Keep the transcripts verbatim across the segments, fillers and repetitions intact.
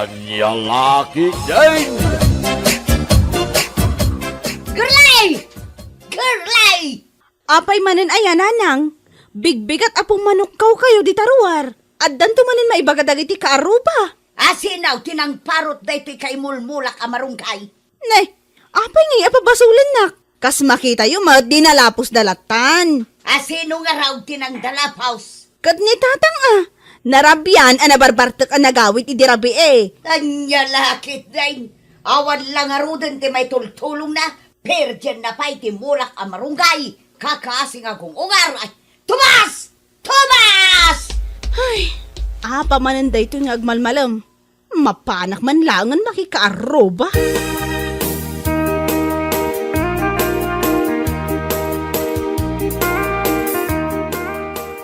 Ania la ketdin? Girlay! Girlay! Apay manen aya, nanang? Bigbigat a pummanukkaw kayo dita ruar. Addanto manen maibaga dagiti kaarruba. Asino ti nangparut daytoy kaimulmulak a marunggay? Nay, apay ngay a pabasolennak? Kas makitayo met, dinalapos da lattan. Asino ngarud ti nangdalapos? Ket ni tatang a, narabian a nabarbartek a nagawid idi rabii. Ania la ketdin? Awan la ngaruden ti maitultulongna, perdianna pay ti mulak a marunggay, kakasi nga gung-ungar. Ay, Tomas! Tomas! Ay, apa manen daytoy nga agmalmalem? Mapanak man laengen makikaarruba.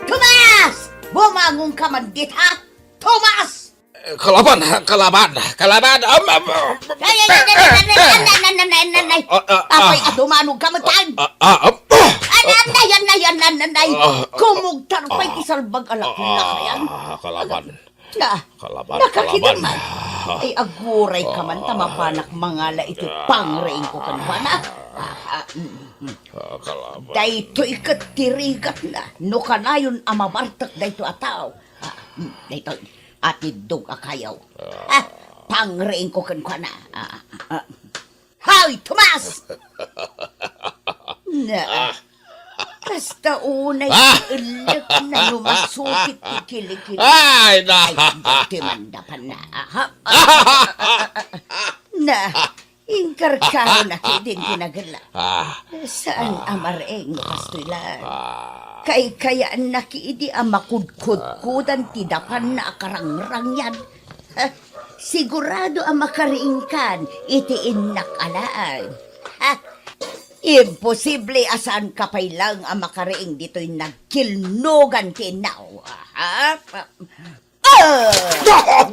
Tomas! Bumangonka man dita! Tomas! Eh, kalaban, kalaban, kalaban! Am, am, am, Ay, ay, ay, ay, ay, ay, ay, ay, ay, ay, ay, ay. Ah, ah, ah. Apay, adumanog ka man, Tan. Ah, ah, ah, ah. Ay, ay, ay, ay, ay, ay, ay, ay. Ah, ah, ah. Kumugtar pay ti salbag a laklak, yan. Ah, kalaban. Na, Kalaban, nakakita kalaban. Man. Ay, aguray ka man, ta mapanak mangala iti pangreingko kenkuana. Ah, ah, mm, mm. Ah, kalaban. Daytoy ket ti rigatna, no kanayon a mabartek daytoy a tao. Ah, mm, daytoy, atiddog a kayo. Ah, pangreingko kenkuana. Ah, ah, ah. Hoy, Tomas! Na, kasta unay ti ellek na lumasukit ti kilikili. Ay, na. Ay, dati man dapan na. Aha. Na, inkarkaro na ti din kinagella. Ah. Saan a mareng no kastoy lang? Ah. Kaykayaanna ki idi a makudkudkudan ti dapan na a karangrangyan. Ah, sigurado a makariingkan iti innak alaen. Ha? Imposible a saan ka pay laeng a makariing ditoy nagkilnogan ti innaw. Ha? Ah!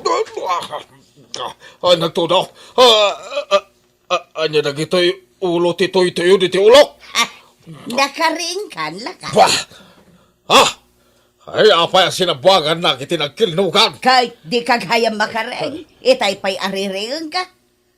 Ah, nagtudo. Ah, ah, ah, ania dagitoy ulo ti tuytuyo diti ulok? Ah, nakariingkan, laka. Bah! Ha? Ay, apay a sinabuangannak iti nagkilnogan? Kay di kagayam makareng, itay pay a riringengka.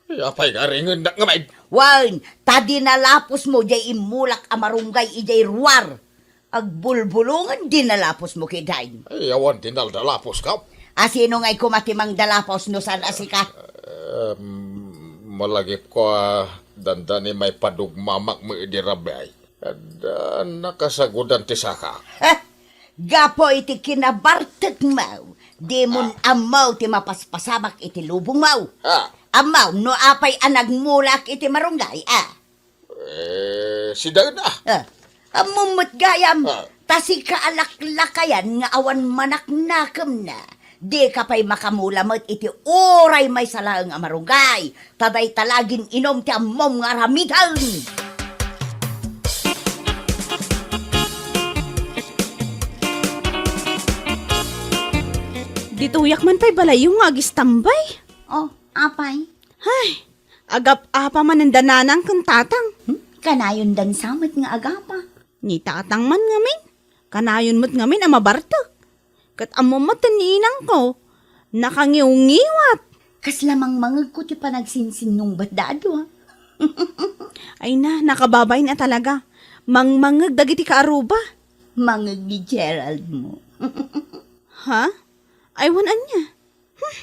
Ay, apay nga ringennak ngamin? Wen, ta dinalapos mo jay immulak a marunggay ijay ruar. Agbulbulongen dinalapos mo kidain. Ay, awan dinaldalapos ka. Asino ngay koma ti mangdalapos no saan a sika? Em, malagipko a dandani maipadugmamak met idi rabii. Adda nakasagudan ti saka. Eh, gapu iti kinabartekmo, dimon ammo ti mapaspasamak iti lubongmo. Ah. Ammo no apay a nagmulak iti marunggay, ah. Eh, sidaen, ah. Ah, ammom met gayam, ah, ta sika a laklakayan nga awan manaknakemna. Dika pay makamula met iti uray maysa laeng a marunggay, ta dayta la gin-inum ti ammom nga aramiden. Ditoyak man pay balayyo nga agistambay. Oh, apay? Ay, agap-apa manen da nanang ken tatang. Hmm? Kanayon dan sa met nga agapa. Ni tatang man ngamin. Kanayon met ngamin a mabartek. Ket ammom met ni inangko, nakangiwngiwat. Kasla mangmangegko ti panagsinsinnungbat da a dua. Ay na, nakababain a talaga. Mangmangeg dagiti kaaruba. Mangeg ni Gerald mo. Ha? Ay, wen ania? Hmm.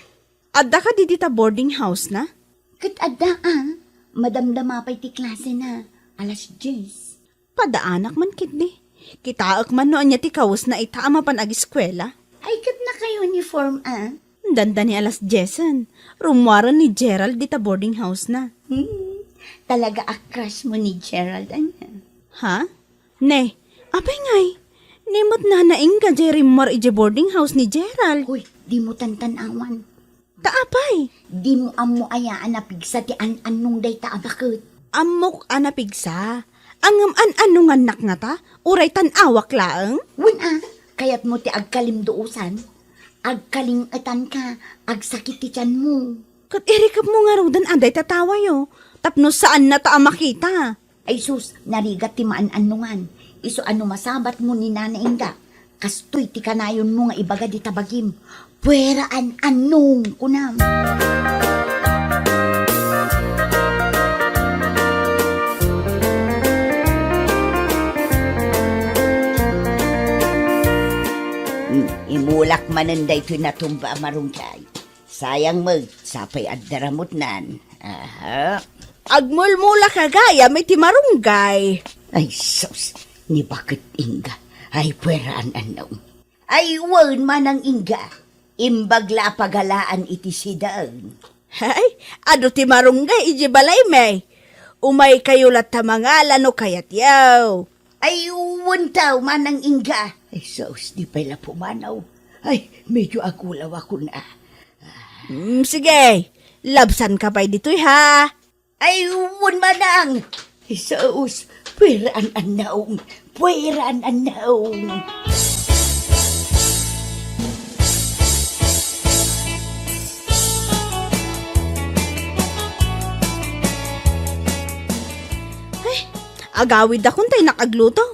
Adda kadi dita boarding house na? Ket adda a. Madamdama pay ti klase na. Alas dies. Padaanak man ketdi. Kitaek man no ania ti kawesna ita a mapan agiskuela. Ay, ket naka-uniform, ah. Dandani alas diesen. Rummuaren ni Gerald dita boarding house na. Hmm, talaga a crush mo ni Gerald, ania? Ha? Ne, apay ngay? Ne met nanaingga jay rimmuar idiay boarding house ni Gerald. Hoy, dimo tantan-awan. Ta apay? Dimo ammo aya a napigsa ti an-annong dayta a baket? Ammok a napigsa. Ngem an-annongannak ngata, uray tan-awak laeng? Wen a, kayatmo ti agkalimduosan? Agkaling-etanka, agsakit ti tianmo. Ket irikepmo ngaruden a dayta tawayo, tapno saannata a makita. Ay sus, narigat ti maan-annongan. Isu a no masabatmo ni nanaingga, Kastoy ti kanayonmo nga ibaga dita bagim. Pueraan Annong, kunam. Hmm, imulak manen daytoy natumba a marunggay. Sayang met, sapay adda ramutnan. Aha. Agmulmulak gayam iti marunggay. Ay, sus, ni baket Inga. Ay, pueraan Annong. Ay, wen, Manang Inga. Imbag la a pagalaan iti sidaen. Ay, adu ti marunggay iti balaymi. Umaykayo latta mangala no kayatyo. Ay, wen taw, Manang Inga. Ay, sus, di pay la pumanaw. Ay, medyo agulawakon a. Mm, sige, labsanka pay ditoy, ha? Ay, wen, Manang. Ay, sus, pueraan Annong. Pueraan Annong. Ay, agawidakon ta innak agluto.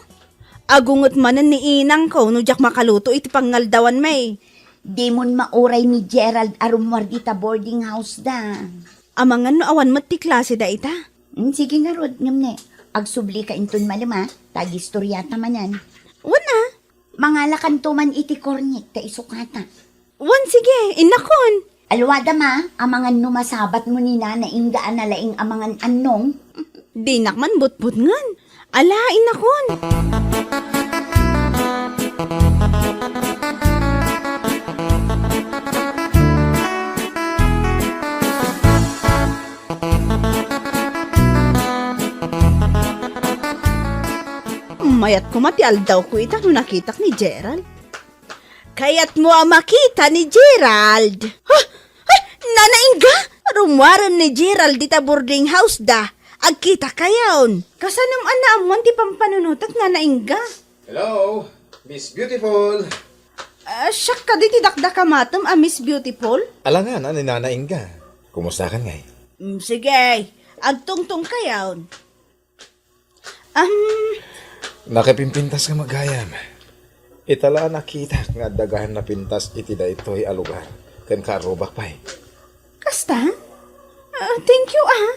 Agunget manen ni inangko no diak makaluto iti pangngaldawanmi. Dimon mauray ni Gerald a rummuar dita boarding house da. Amangan no awan met ti klase da ita? Mm, sige ngarud, ngem ne, agsublika inton malem a, ta agistoriata manen. Wen a. Mangalakanto man iti kornik ta isukata. Wen, sige, innakon. Alwadam a, amangan no masabatmo ni Nana Inga a nalaing a mangan-annong. Dinak man butbutngen. Ala, innakon. Mayat koma ti aldawko ita no nakitak ni Gerald. Kayatmo a makita ni Gerald? Ha? Ay, Nana Inga! Rummuaren ni Gerald dita boarding house da. Agkitakayon. Kasanom a naammuan ti pampanunotek, Nana Inga? Hello, Miss Beautiful. Ah, siak kadi ti dakdakamatem a Miss Beautiful? Alangan ni Nana Inga. Kumustakan ngay? Mm, sige, agtungtongkayon. Am, Nakipimpintaska met gayam. Ita la a nakitak nga adda gayam napintas iti daytoy a lugar, ken kaarrubak pay. Kasta? Ah, thank you, ah.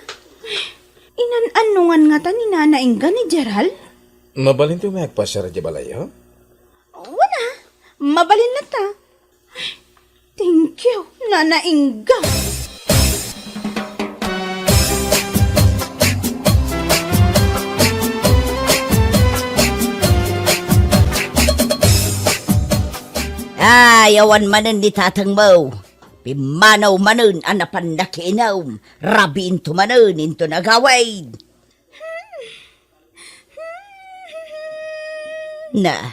Inan-annongan ngata ni Nana Inga ni Gerald? Mabalinto nga agpasiar idiay balayyo? Wen a, mabalin latta. Thank you, Nana Inga. Ay, awan manen ni tatangmo. Pimmanaw manen a napan nakiinum. Rabiinto manen inton agawid. Na,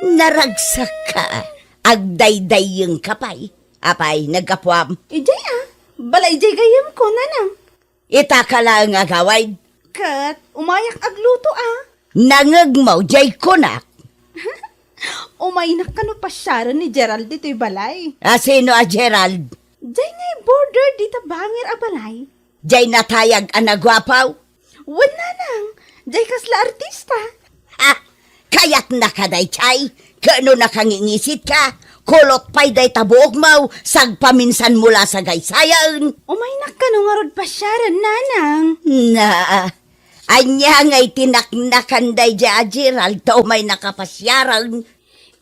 naragsakka, agdaydayyengka pay. Apay, naggapuam? Idiay a, bala idiay gayyemko, nanang. Itaka laeng agawid. Ket, umayak agluto a. Nangegmo, diay kunak. Umaynak kano pasiaren ni Gerald ditoy balay. A, sino a Gerald? Diay naiborder dita bangir a balay. Diay natayag a naguapo? Wen, nanang, diay kasla artista. Ha? Kayatnaka daydiay? Ket no nakangingisit ka, kulot pay dayta buokmo, sagpaminsanmo la sagaysayen. Umaynak kano ngarud pasiaren, nanang. Na, ania ngay ti naknakan daydiay a Gerald ta umaynaka pasiaren?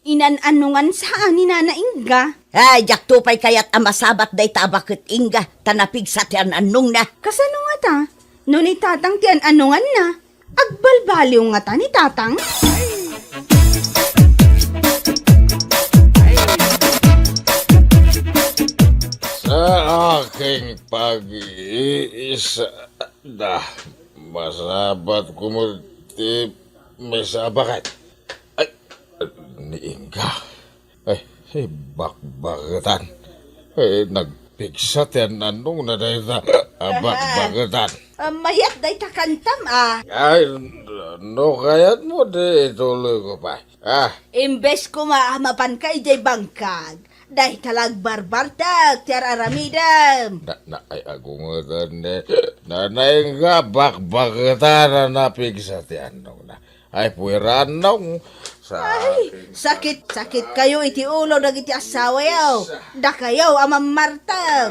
Inan-annongan saan ni Nana Inga. Ay, diakto pay kayat a masabat dayta a baket Inga, ta napigsa ti an-annongna. Kasano ngata? No ni Tatang ti an-annonganna, agbalbaliw ngata ni Tatang? Sa aking pag-iisada, masabat ko mo ti may sabakan. Ay, ni Inga. Ay, si Bakbaketan. Ay, nagpigsa ti an-annongna dayta a Bakbaketan. Ah, mayat dayta kantam, ah. Ay, no kayatmo, di ituloy ko pay. Ah. Imbes koma a mapanka idiay bangkag, dayta la agbarbartek ti ar-aramidem. Na, na, ay, agungetan ni Nana Inga, Bakbaketan a napigsa ti annongna. Ay, puera, Annong. Ay, sakit, sakit kayo iti ulo dagiti asawayo. Dakayo a mammarteg.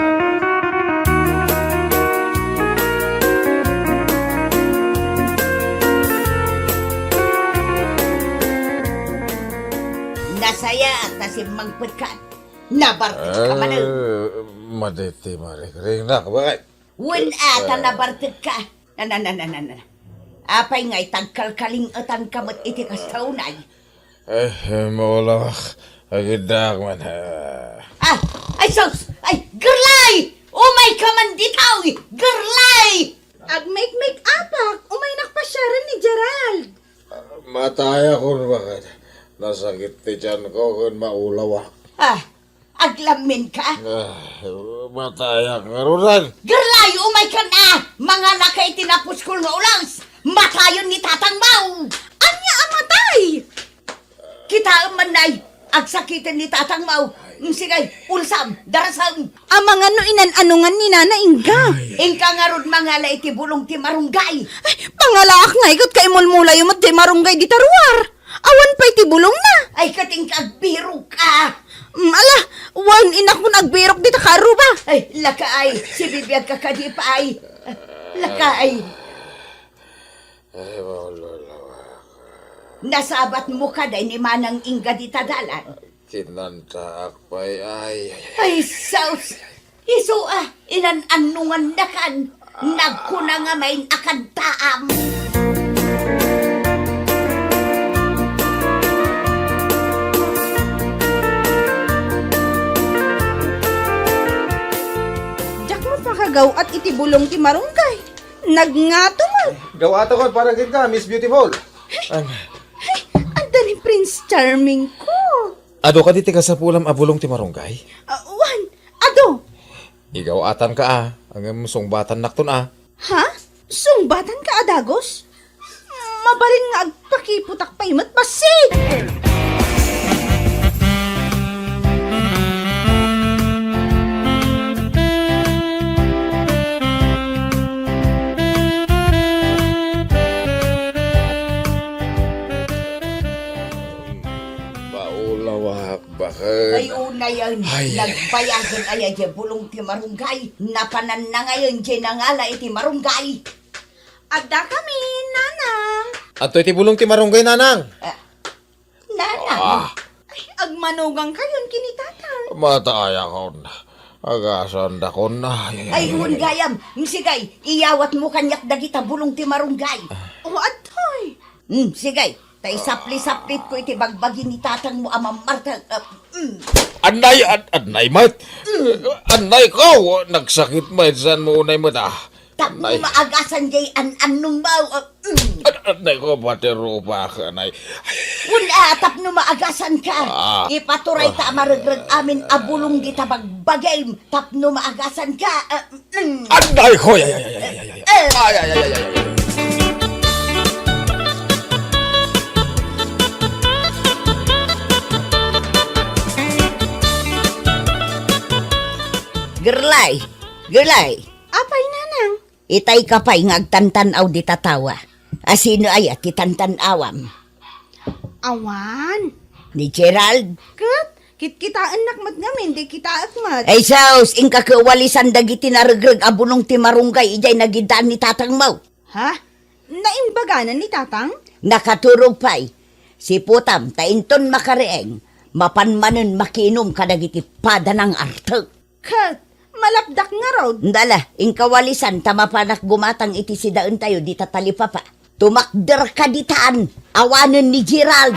Nasayaat ta simmangpetkan. Nabartek ka manen. Eh, maditi marikringnak, bakit? Wen a ta nabartek ka. Na, na, na, na, na, na. Apay nga itagkalkaling-etan ka met iti kasta unay? Eh, maulawak. Agiddak man, ha. Ah, ay, sus! Ay, Gerlay! Umay ka man ditoy! Gerlay! Agmekmek apak, umaynak pasiaren ni Gerald. Matayakon, bakit? Nasakit ti tiyan ko ken maulawak. Ah, aglammin ka? Ah, matayak ngaruden. Gerlay, umay kan a! Mangala ka iti napuskol nga ulas! Matayon ni tatang mo! Ania a matay? Kitaem man nay, agsakiten ni tatang mo. Mm, sige, ulsam, darasem. Amangan no inan-anongan ni Nana Inga. Inka ngarud mangala iti bulong ti marunggay. Ay, pangalaak ngay ket kaimulmulayo met ti marunggay dita ruar. Awan pay ti bulongna. Ay, ket inka agbirok a. Mm, ala, wen, inakon agbirok dita karuba. Ay, lakaay, sibibiag ka kadi pay. Lakaay. Ay, maululawak. Nasabat mo ka day ni Manang Inga dita dalan? Kinantaak pay, ay, ay, ay. Ay, sus! Isu a, inan-annongandakan. Nagkuna nga main a kantaam. Diak makagaw-at iti bulong ti marunggay. Nagngato man. Gaw-atakon para kenka, Miss Beautiful. Ay, adda ni Prince Charming ko. Adu kadi ti kasapulam a bulong ti marunggay? Ah, wen, adu. Igaw-atanka a, ngem sungbatannakton a. Ha? Sungbatanka a dagus? Mabalin nga agpakiputak pay met, bassit! Maulawak, baket. Ay, unayen. Ay, ay, ay. Nagbayagen aya diay bulong ti marunggay. Napanannangayen diay nangala iti marunggay. Adda kami, Nanang. Adtoy ti bulong ti marunggay, Nanang. Ah, Nanang. Ah. Ay, agmanugang kayon ken ni Tatang. Matayakon. Agasandakon. Ay, ay, ay, ay, ay, wen gayam. Mm, sige, iyawatmo kaniak dagita bulong ti marunggay. Ah. O, adtoy. Mm, sige. Ta isapli-saplitko iti bagbagi ni tatangmo a mammarteng. Ah, mm. Annay, an-, annay met. Mm. Annay ko, nagsakit met, saan mo unay met, ah. Tapno maagasan diay an-annongmo, ah, mm. An-, annay ko, pati rupak, anay. Wen a, tapno maagasanka. Ah. Ipaturay ta a maregreg amin a bulong dita bagbagim. Tapno maagasanka, ah, mm. Anday ko! Ay, ay, ay, ay, ay, ay, ay. Eh. Ay, ay, ay, ay, ay, ay. Gerlay! Gerlay! Apay, Nanang? Itay ka pay nga agtantan-aw dita tawa. A sino aya ti tantan-awam? Awan. Ni Gerald? Ket, kitkitaennak met ngamin, di kitaek met. Ay, sus, inka kawalisan dagiti naregreg a bulong ti marunggay idiay nagiddaan ni tatangmo. Ha? Naimbaganan ni tatang? Nakaturog pay. Siputam, ta inton makariing, mapan manen makiinum kadagiti padanang artek. Ket, malapdak ngarud. Dala, inka walisan ta mapanak gumatang iti sidaentayo dita talipapa. Tumakderka ditan, awanen ni Gerald.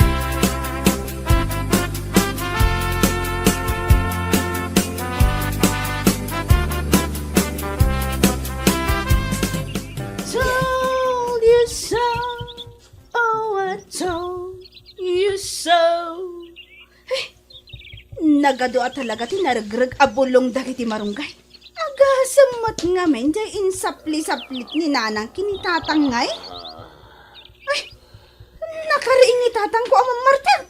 Told you so, oh, I told you so. Eh, nagadu a talaga ti naregreg a bulong dagiti marunggay. Agasem met ngamin diay insapli-saplit ni nanang ken ni tatang ngay. Ay, nakariing ni tatangko a mammarteg.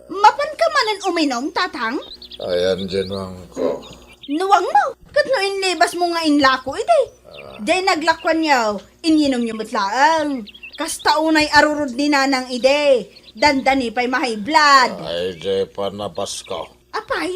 Mapanka manen uminum, tatang? Ayan, nuangko. Nuangmo? Ket no inlibasmo nga inlako idi, diay naglakuanyo, inyinumyo met laeng. Kasta unay a rurod ni nanang idi. Dandani pay ma-high blood. Ay, di pa nabasko. Apay,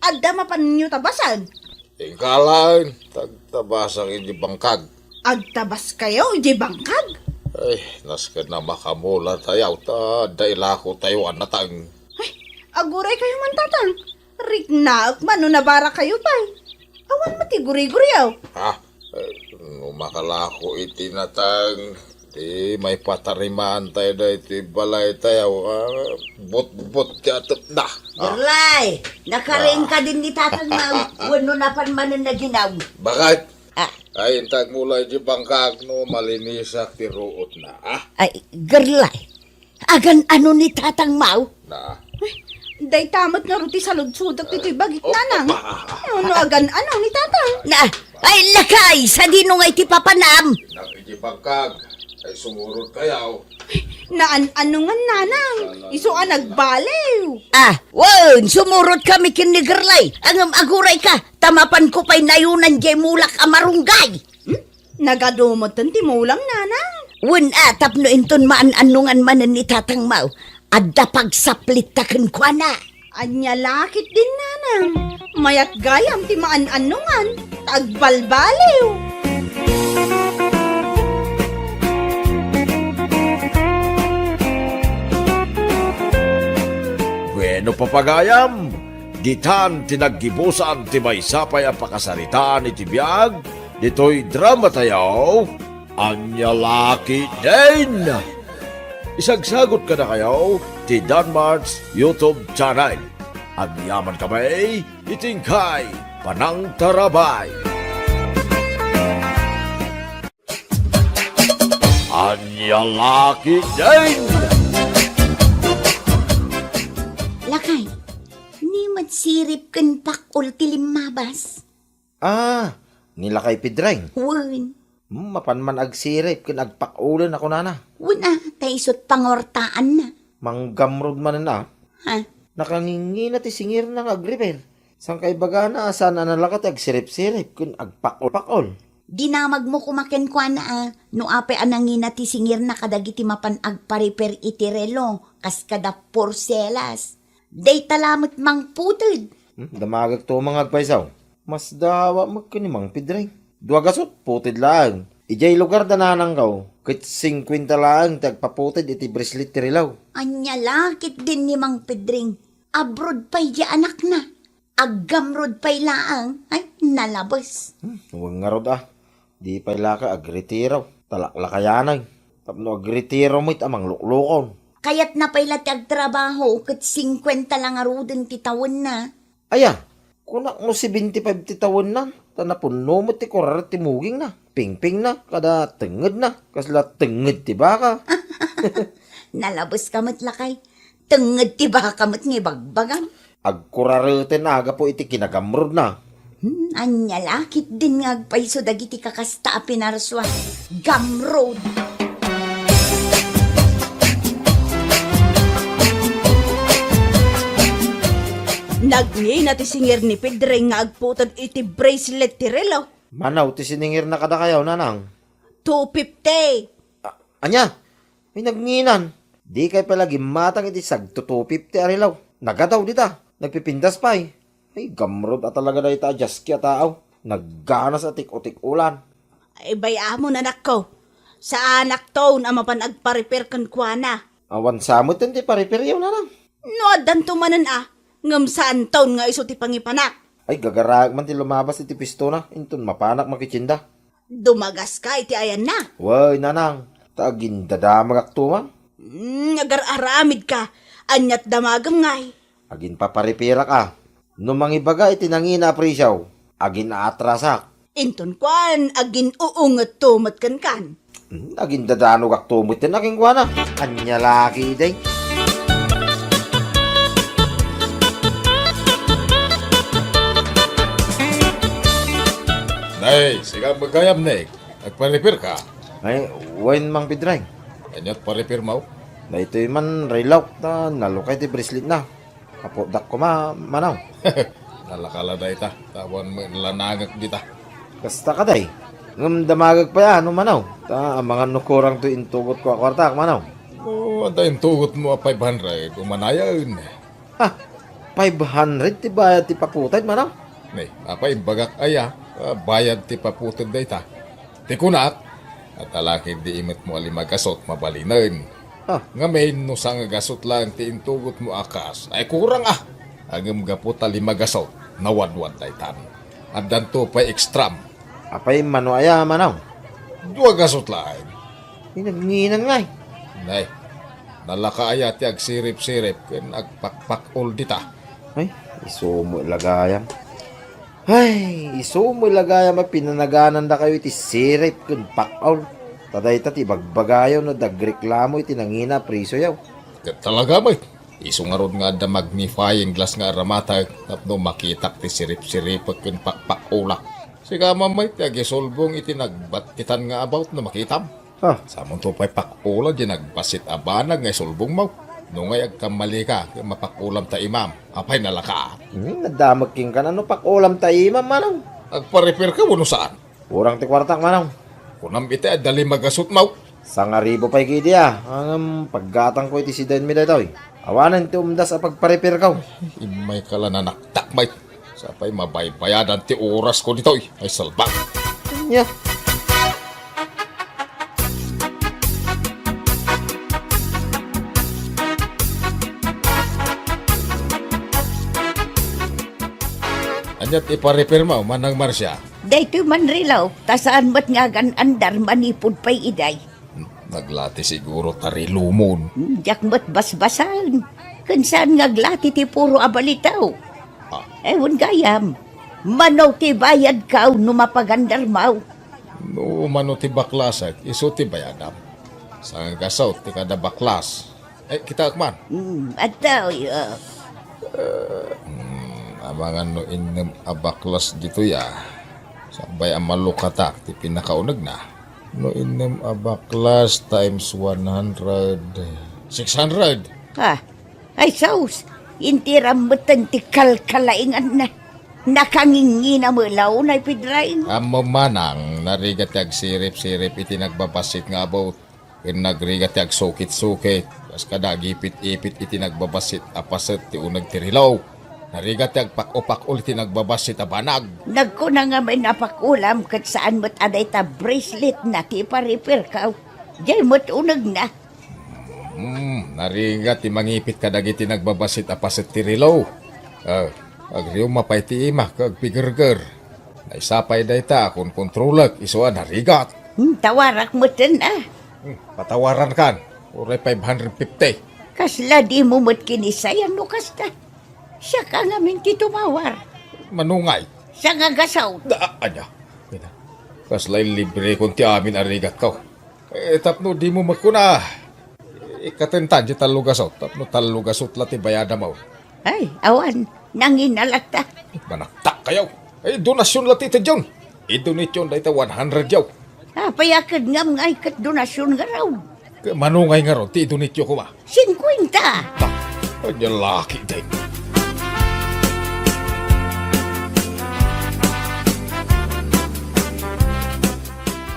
adda mapanyo tabasan? Ingka laeng, tagtabasak iti bangkag. Agtabaskayo iti bangkag? Ay, nasken a makamula tayo, ta adda ilako tayo a natang. Ay, aguray kayo man, Tatang. Riknaek man no nabara kayo pay. Awan met ti guriguriyo. Ha? Eh, no makalako iti natang, ti maipatariman tayo daytoy balay tayo, ah, butbot ti atepna. Ah. Gerlay, nakaring ka din ni Tatang Mau, wenno napan manen naginaw. Bakit? Ah. Ay, intag mula iti bangkag no malinisak ti ruot na, ah? Ay, Gerlay, agan-ano ni Tatang Mau? Na. Ay, dayta met ngarud ti saludsodek ditoy bagik, oh, Nanang. Apa? No, no, agan-ano ni Tatang? Na, ay, lakay, sadino nga iti papanam? Nang iti bangkag, ay sumurot kayaw. Naan-ano nga, Nanang? Isu a nagbaliw. Ah, wen, sumurot kami ken ni Gerlay. Ngem aguray ka, ta mapan ko pay nayunan diay mulak a marunggay. Hmm? Nagadu metten ti mulam, Nanang? Wen a, tapno inton maan-annongan manen ni Tatang Mau, adda pagsaplitta kenkuana. Ania la ketdin, Nanang? Mayat gayam ti maan-annongan, ta agbalbaliw. Bueno, papagayam, ditan ti naggibusan ti maysa pay a pakasaritaan iti biag ditoy drama tayo, Ania la ketdin. Isagsagot kadakayo ti Danmart's YouTube channel. Agyaman kami iti inkay panangtarabay. Ania la ketdin. Lakay, ni met sirip ken pakol ti limmabas? Ah, ni Lakay Pedreng. Wen. Hmm, mapan man agsirip ken agpakulen a kunana. Wen a, ta isut' pangortaanna. Manggamrod manen a. Ha? Nakangingina ti singirna nga agrepair. Saan kaibagana a saan a nalaka ti agsirip-sirip ken agpakol-pakol. Dinamagmo koma kenkuana a, no apay a nangina ti singirna kadagiti mapan agparepair iti relo, kas kada porselas. Dayta la met mangputed. Hmm, damagek to nga agpayso. Masdawa met ken ni Mang Pedreng. Dua gasut, puted laeng. Idiay lugar da nanangko, ket singkuenta laeng ti agpaputed iti brislit ti relo. Ania la ketdin ni Mang Pedreng? Abroad pay di anakna. Aggamrod pay laeng. Ay, nalabes. Hmm, wen ngarud a. Di pay laka agretiro. Talaklakayanan. Tapno agretiro met a mangluklukon. Kayatna pay la ti agtrabaho ket singkuenta la ngaruden ti tawenna. Aya, kunak no seventy-five ti tawenna, ta napunno met ti kuraret ti mugingna, pingpingna, kada tengngedna, kasla tengnged ti baka. Nalabeska met, lakay. Tengnged ti baka met nga ibagbagam. Agkurareten a gapu iti kinagamrodna. Hmm, ania la ketdin nga agpayso dagiti kakasta a pinarsua? Gamrod! Nagngina ti singir ni Pedreng nga agputed iti bracelet ti relo. Mano ti siningirna kadakayo, Nanang? Two fifty. A-, ania? Ay, nagngina. Dikay pay la gimmatang iti sagto two fifty a relo. Nagadaw dita. Nagpipintas pay. Ay, gamrod a talaga dayta a jaski a tao. Nagganas a tik-o-tik-olan. Ay, bay-amon, anakko. Saanakton a mapan agparepair kenkuana. Awan sa met ti parepairyo, Nanang. No addanto manen a, ngem saanton nga isu ti pangipanak. Ay, gagaraek man ti lumabas iti pistona, inton mapanak makitienda. Dumagaska iti ayanna. Wen, Nanang, ta agindadamagakto man. Mm, agar-aramidka. Aniat damagem ngay? Aginpaparepair-ak a. No mangibaga iti nangina a presio, agin-aatrasak. Inton kuan, agin-uungetto met kenkan. Hmm, agindadanogakto met kenkuana. Ania la ketdin? Nay, sika met gayam, Nek. Agparepairka? Ay, wen, Mang Pedreng. Aniat parepairmo? Daytoy man relok ta nalukay ti braceletna. Aputdak koma, Manaw. Nalaka la dayta, ta awan met lanangek dita. Kasta kadi. Ngem damagek pay a, no, Manaw. Ta amangan no kurang toy intugotko a kuartaak, Manaw. Pada intugotmo a five hundred, umanayen. Ha? Five hundred ti bayad ti paputed, manang? Ne, apay imbagak aya, a bayad ti paputed dayta. Ti kunak, adda la ketdi imetmo a lima gasut, mabalinen. Ha? Ngamin, no sanga gasut laeng ti intugotmo a kas, ay kurang a. Ngem gapu ta lima gasut, nawadwad daytan. Addanto pay extram. Apay mano aya, manang? Dua gasut laeng. Ay, nagngina ngay. Nay, nalaka aya ti agsirip-sirip ken agpakpak-ol dita. Ay, isu met la gayam. Ay, isu met la gayam a pinanaganandakayo iti sirip ken pak-ol. Ta dayta ti ibagbagayo no dagreklamo iti nangina a presioyo. Ket talaga met, isu ngarud nga adda magnifying glass nga aramatek tapno makitak ti sirip-siripek ken pakpak-olak. Sika man met ti agisulbong iti nagbattitan nga about no makitam. Ha? Samonto pay pak-ola diay nagbassit a banag nga isulbongmo. No ngay agkammalika, ket mapak-olam ta imam. Apay nalaka? Hmm, naddamek kenka no pak-olam ta imam, manang. Agpa-repair ka wenno saan? Kurang ti kuartak, manang. Kunam iti adda lima gasutmo. Sangaribu pay ketdi a. Ngem paggatangko iti sidenmi daytoy. Awanen ti umdas a pagpa-repairko. Immayka la nanaktak met. Sapay mabaybayadan ti orasko ditoy. Ay salbag. Ania? Ania ti ipa-repairmo, Manang Marcia? Daytoy man relo, ta saan met nga agan-andar manipud pay idiay. Naglati siguro ta relomon. Diak met basbasaen. Ken saan nga aglati ti puro a balitaw. Ah. Ewan gayam. Mano ti bayadko no mapagandarmo? No mano ti baklasek, isu ti bayadam. Sanga gasut ti kada baklas. Ay, kitaek man. Hmm, adtoy, ah. Hmm, amangan no innem a baklas ditoy, ah. Sakbay a malukatak ti pinakaunegna. No innem a baklas times one hundred, six hundred. Ah, ay sus, intiram metten ti kalkalainganna. Nakangingina met la unay, Pedring. Ammom manang, narigat ti agsirip-sirip iti nagbabassit nga about. Ken nagrigat ti agsukit-sukit, kas kada agipit-ipit iti nagbabassit a paset ti uneg ti relo. Narigat ti agpak-opak-ol iti nagbabassit a banag. Nagkuna ngamin a pak-olam ket saan met a dayta bracelet na ti ipa-repairko. Diay met unegna. Hmm, narigat ti mangipit kadagiti nagbabassit a paset ti relo. Ah, agriumma pay ti ima ket agpigerger. Maysa pay dayta a konkontrolek isu a narigat. Hmm, tawarak metten a. Hmm, patawarankan. Uray five hundred fifty. Kasla dimo met kinisayan no kasta. Siaka ngamin ti tumawar. Manungay. Sangagasaw. Da, ania? Kasla inlibrekon ti amin a rigatko. Eh, tapno dimo met kuna. Ikkatentan ti tallo gasut, tapno tallo gasut la ti bayadam. Ay, awan, nanginalatta. Manaktak kayo. Ay, donasyon la ti itedyon. Idonityon dayta one hundred yaw. Apay a ket ngam ngay ket donasyon ngarud? Ket manungay ngarud ti idonityo koma? Singkuenta. Ah, anya laki din.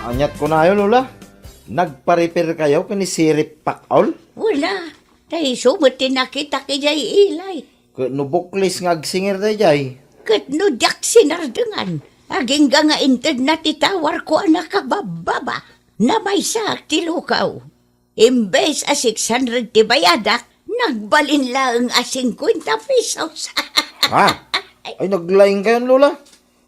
Aniat kunayo, Lola? Nagpa-repair kayo ken ni Sirip Pakol? Wala. Ta isu met ti nakitak idiay ilay. Ket no buklis nga agsingir daydiay? Ket no diak sinardengan, agingga nga intedna ti tawarko a nakababbaba. Namaysaak ti lukaw. Imbes a six hundred ti bayadak, nagbalin laeng a singkuenta pesos. Ha? Ay, naglaing kayon, Lola.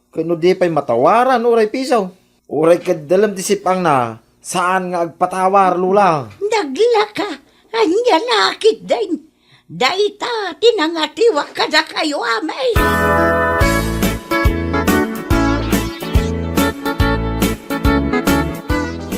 Ket no di pay matawaran, uray piso. Uray ket dalem ti sip-angna, saan nga agpatawar, Lola. Naglaka, ania la ketdin? Dayta ti nangatiwak kadakayo, amay.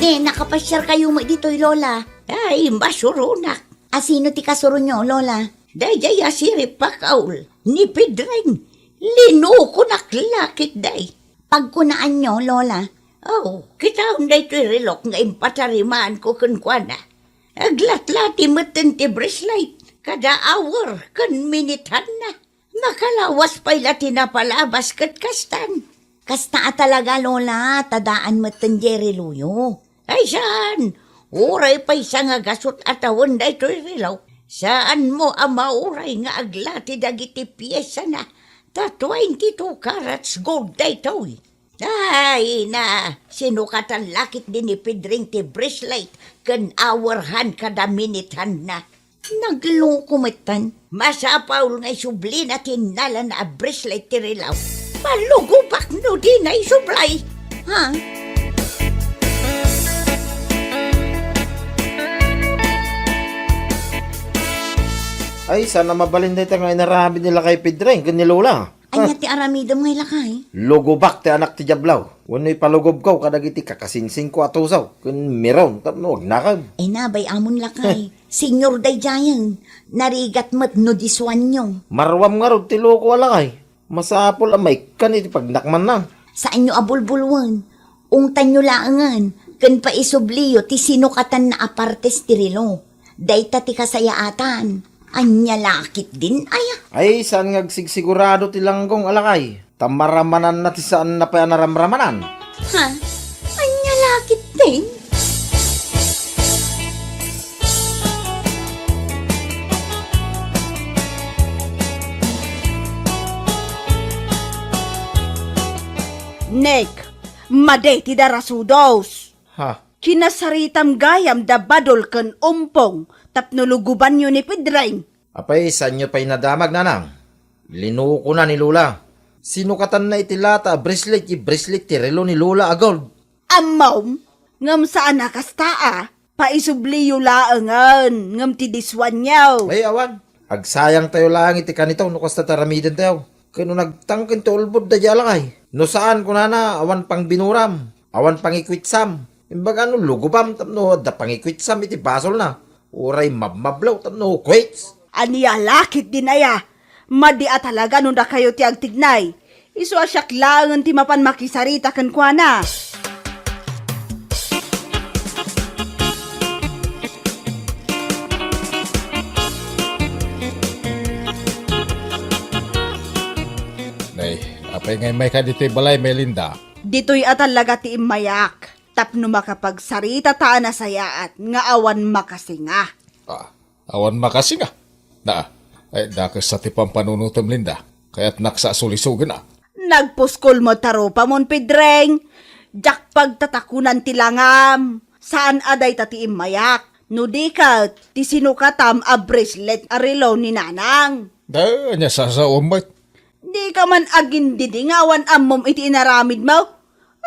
Ne, nakapasiar kayo met ditoy, Lola? Ay, masuronak. A sino ti kasuronyo, Lola? Daydiay a Sirip Pakol, ni Pedring. Linukonak la ketdi. Pagkunaanyo, Lola? Oh, kitaem daytoy relok nga impatarimaanko kenkuana. Aglatlati metten ti bracelet, kada hour ken miniteanna. Makalawas pay la ti napalabas ket kastan. Kasta a talaga, Lola, ta daan metten diay reloyo. Ay saan, Uray pay sangagasut a tawen daytoy relo, saanmo a mauray nga aglati dagiti piesana ta twenty-two carats gold daytoy. Ay na, sinukatan la ketdi ni Pedring ti bracelet ken hour hand kada minute handna. Nagloko metten. Masapul nga isublina ti innalana a bracelet ti relo. Malugobak no dina isublay. Ha? Ay, saan a mabalin dayta nga inaramid ni Lakay Pedring ken ni Lola. Ania ti aramidem nga lakay? Lugobak ti anak ti Diablo. Wenno ipalugobko kadagiti kakasingsingko a tusaw ken miron tapno agnakam. Ay na, bay-amon lakay. Senior daydiayen. Narigat met no disuanyo. Maruam ngarud ti loko a lakay. Masapul a maikkan iti pagnakmanna. Saanyo a bulbulwen. Ungtanyo laengen ken paisubliyo ti sinukatanna a partes ti relo. Dayta ti kasayaatan. Ania la ketdin aya? Ay, saan nga agsigsigurado ti langgong a lakay. Ta maramananna ti saanna pay a naramramanan. Ha? Ania la ketdin? Nick, madi ti darasudos. Ha? Kinasaritam gayam da Badol ken Umpong tapno lugobanyo ni Pedring. Apay, saanyo pay nadamag, nanang? Linukona ni Lola. Sinukatanna iti lata a bracelet, ti bracelet ti relo ni Lola a gold. Ammom, ngem saan a kasta a, paisubliyo laengen, ngem ti disuanyo. Ay, awan. Agsayangtayo laeng iti kanito no kasta ti aramidentayo. Ken no nagtangken ti ulbod daydiay a lakay. No saan, kunana, awan pangbinuram, awan pangikuitsam. Imbaga no lugobam tapno adda pangikuitsam iti basolna. Uray mabmablaw tapno kuits. Ania la ketdin aya? Madi a talaga no dakayo ti agtignay. Isu a siak laengen ti mapan makisarita kenkuana. Nay, apay nga immayka ditoy balay, Melinda? Ditoy a talaga ti immayak, tapno makapagsarita ta a nasayaat nga awan makasinga. Ah, awan makasinga? Na, ay, dakes sa ti pampanunutem, Linda. Kayatnak sa sulisogen, a. Nagpuskol met a rupamon, Pedring. Diak pagtatakonan ti langam. Saan a dayta ti immayak. No di ket, ti sinukatam a bracelet a relo ni Nanang. Da, ania sasaom met? Dika man agindidi nga awan ammom iti inaramidmo?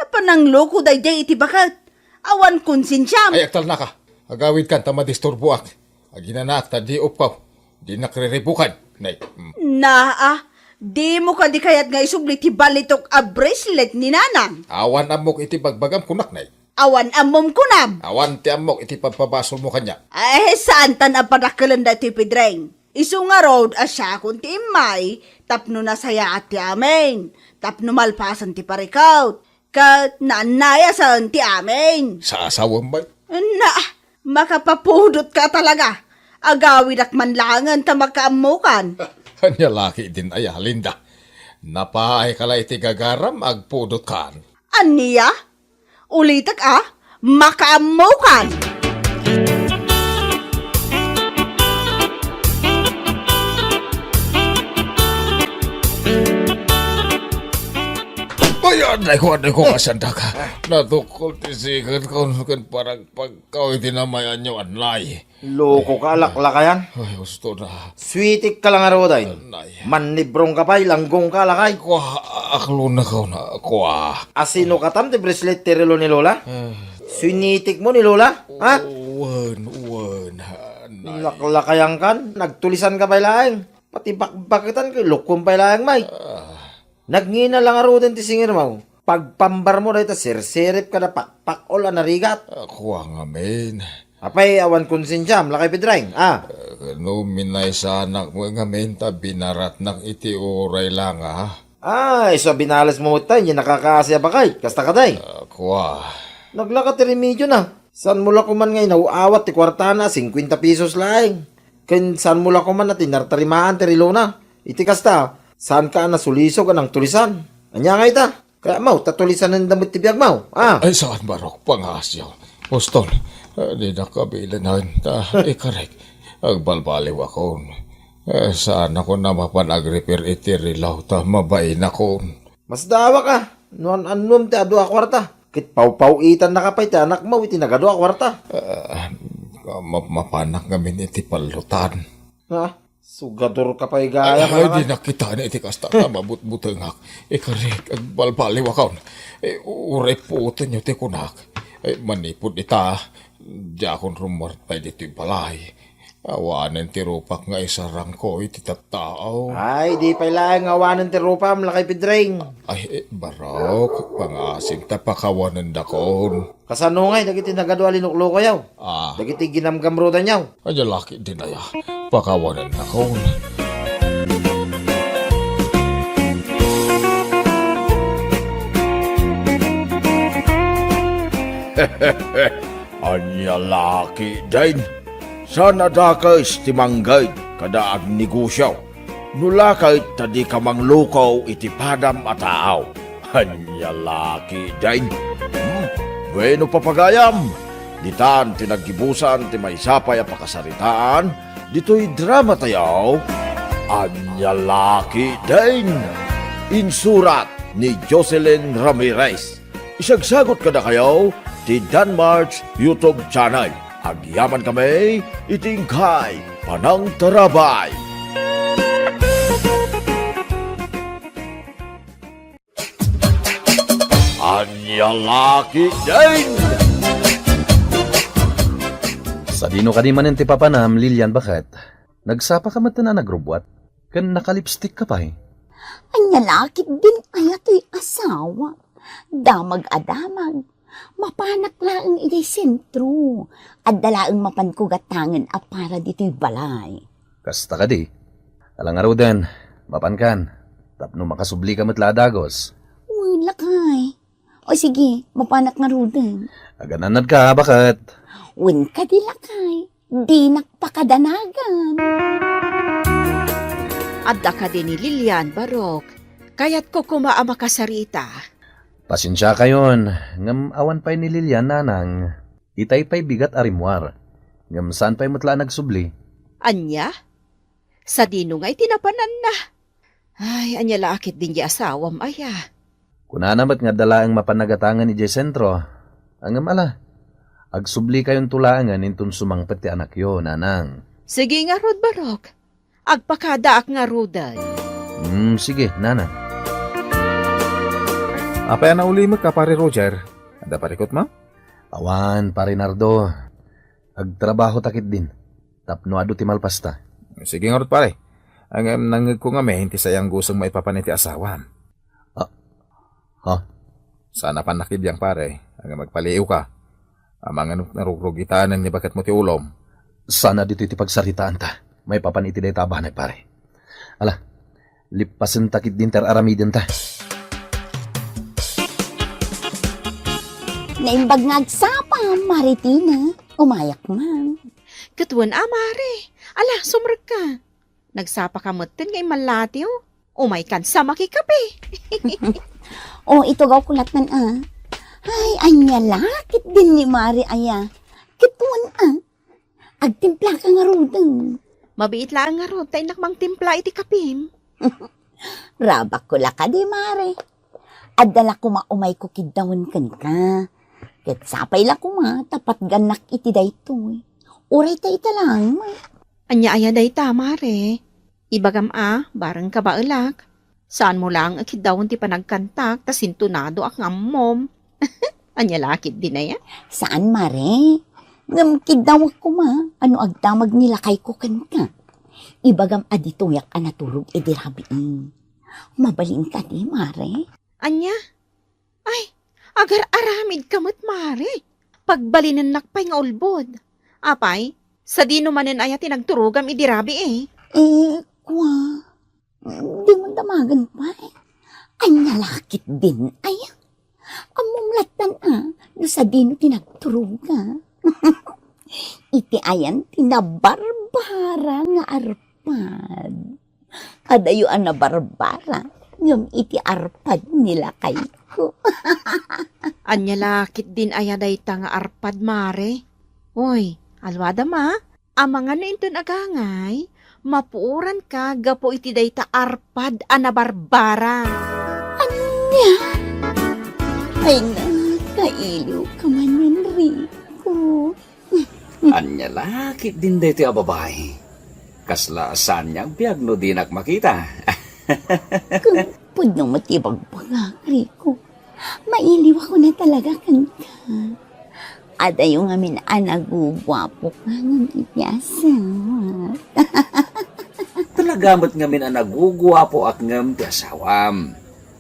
Apan nangloko daydiay iti baket. Awan konsensiam. Ay, agtalnaka. Agawidkan ta madisturboak. Aginanaak ta di upkaw. Dinak riribukan. Nay. Mm. Naa, dimo kadi kayat nga isubli ti balitok a bracelet ni Nanang? Awan ammok iti bagbagam kunak, nay. Awan ammom kunam? Awan ti ammok iti pagpabasolmo kaniak. Ay, saantan a padakkelen daytoy, Pedring. Isu ngarud a siakon ti immay tapno nasayaat ti amin, tapno malpasen ti parikut, ket naannayasen ti amin. Sasawem met. Na, makapapudotka talaga. Agawidak man laengen ta makaammokan. Ania la ketdin aya, Linda? Napaayka la iti gagaram, agpudotkan. Ania? Ulitek a, makaammokan! Ay, adayko, adayko, kasandak. Natukkol ti sikedko ken paragpagko iti namayanyo, anay. Loko ka, laklakayan. Ay, husto na. Suitik ka lang, Aroday. Nay. Mannibrong ka pay, langgong ka, lakay. Kua, aklo na ka na, kua. Asino katam ti bracelet ti relo ni Lola? Eh. Sinitik mo ni Lola? Ha? Wen, wen, nay. Laklakayan kan, nagtulisan ka pay laeng. Pati bakbaketan, kay lukom pay laeng, may. Ah. Nagngina lang aruden ti singirmo. Pagpambar mo dayta sirsirip kada pakpakol a narigat. Ah, kua ngamin. Apay, awan konsensiam, lakay Pedring, a? Eh, no minaysanak mo ngamin ta binaratnak iti uray lang, a? Ah, isu a binales mo met tay, nakakaasi a bakay, kasta kadi? Ah, kua. Naglaka ti remedyo na. Saan mo la koman nga inaw-awat ti kuartana a singkuenta pesos laeng? Ken saan mo la koman a tinartarimaan ti relona? Iti kasta, saanka a nasulisog a nangtulisan. Ania nga ita? Kayatmo ta tulisanenda met ti biagmo, a? Ay, saan, Barok, pangasiw. Uston, Ah, dinak kabilanan ta ikarek. Agbalbaliwakon. Eh, saanakon a mapan agrepair iti relo ta mabainakon. Masdaawak a, no an-annom ti adu a kuarta. Ket pawpaw-itannaka pay ti anakmo iti nagadu a kuarta. Ah, ma-, mapanak ngamin iti pallotan. Ha? Sugadorka pay gayam, ay, ay, di nakita ni iti kasta ta mabutbutengak. Ikarek, agbalbaliwakon. Eh, uray puotenyo ti kunak. Eh, manipud ita, diakon rummuar pay ditoy balay. Awanen ti rupak nga isarangko iti tattao. Ay, di pay laeng nga awanen ti rupam, Lakay Pedring. Ay, eh, barok, pangasim ta pakawanendakon. Kasano ngay dagiti nagadu a linuklukoyo? Ah. Dagiti ginamgamrudanyo? Ania la ketdin aya? Pakawanennakon. Ania la ketdin? Saan a dakes ti mangged kada agnegosio. No la ket ta dika mangluko iti padam a tao. Ania la ketdin? Hmm? Bueno, papagayam, ditan ti naggibusan ti maysa pay a pakasaritaan ditoy dramatayo. Ania la ketdin? Insurat ni Jocelyn Ramirez. Isagsagut kadakayo ti Danmark's YouTube channel. Agyamankami iti inkay panangtarabay. Ania la ketdin? Sadino kadi manen ti papanam, Lilian, baket? Nagsapaka metten a nagrubbuat, ken nakalipstikka pay. Ania la ketdin aya toy asawa? Damag a damag. Mapanak laeng idiay sentro. Adda laeng mapanko gatangen a para ditoy balay. Kasta kadi? Ala ngaruden, mapankan, tapno makasublika met la a dagus. Wen, lakay. O sige, mapanak ngaruden. Aganannadka, baket? Wen kadi, lakay. Dinak pakadanagan. Adda kadi ni Lilian, barok? Kayatko koma a makasarita. Pasensiakayon, ngem awan pay ni Lilian, nanang. Itay pay bigat a rimmuar. Ngem saan pay met la a nagsubli. Ania? Sadino ngay ti napananna? Ay, ania la ketdin ti asawam aya? Kunana met nga adda laeng mapan a gatangen idiay sentro. Ngem ala, agsublikayon to laengen inton sumangpet ti anakyo, nanang. Sige ngarud, barok. Agpakadaak ngaruden. Hmm, sige, nanang. Apay a naulimek ka, Pare Roger? Adda parikutmo? Awan, Pare Nardo. Agtrabaho ta ketdin. Tapno adu ti malpasta. Sige ngarud, pare. Ngem nangngegko ngamin ti sayanguseng maipapan iti asawam. Ah, ha? Saan a pannakiddiang, pare. Ngem agpaliiwka. Amangan narugrugitanen ni baketmo ti ulom. Saan a ditoy ti pagsaritaanta. Maipapan iti dayta a banag, pare. Ala, lippasenta ketdin ti ar-aramidenta. Naimbag nga agsapa, Mare Tina. Umayak man. Ket wen a, Mare. Ala, sumrekka. Nagsapaka metten nga immallatiw. Umaykan sa makikape. O, itugawko lattan a. Ay, ania la ketdin ni Mare aya. Ket wen a. Agtimplaka ngaruden. Mabiit laeng ngarud ta innak mangtimpla iti kapim. Rabakko la kadi, Mare. Adda la koma umayko kiddawen kenka. Ket sapay la koma ta patgannak iti daytoy. Uray ta ita laeng met. Ania aya dayta, Mare? Ibagam a, bareng kabaelak. Saanmo laeng a kiddawen ti panagkantak ta sintonado a nga ammom. Ania la ketdin aya? Saan, Mare. Ngem kiddawek koma a no agdamag ni lakayko kenka. Ibagam a ditoyak a naturog idi rabii. Mabalin kadi, Mare? Ania? Ay, agar-aramidka met, Mare. Pagbalinennak pay nga ulbod. Apay, sadino manen aya ti nagturogam idi rabii? Eh, kua, dimo damagen pay. Ania la ketdin aya? Ammom lattan a, no sadino ti nagturoga. Iti ayan ti nabarbara nga arpad. Adayo a nabarbara, ngem iti arpad ni lakayko. Ania la ketdin aya dayta nga arpad, Mare? Uy, alwadam a, amangan no inton agangay, mapuoranka gapu iti dayta arpad a nabarbara. Ania? Ay, nakailiw ka man, Enrico. Ania la ketdin daytoy a babai? Kasla saan nga agbiag no dinak makita? Ket pudno met ti ibagbagak, Rico. Mailiw ako na talaga kenka. Adayo ngamin a naguguapoka ngem iti asawa. Talaga met ngamin a naguguapoak ngem ti asawam.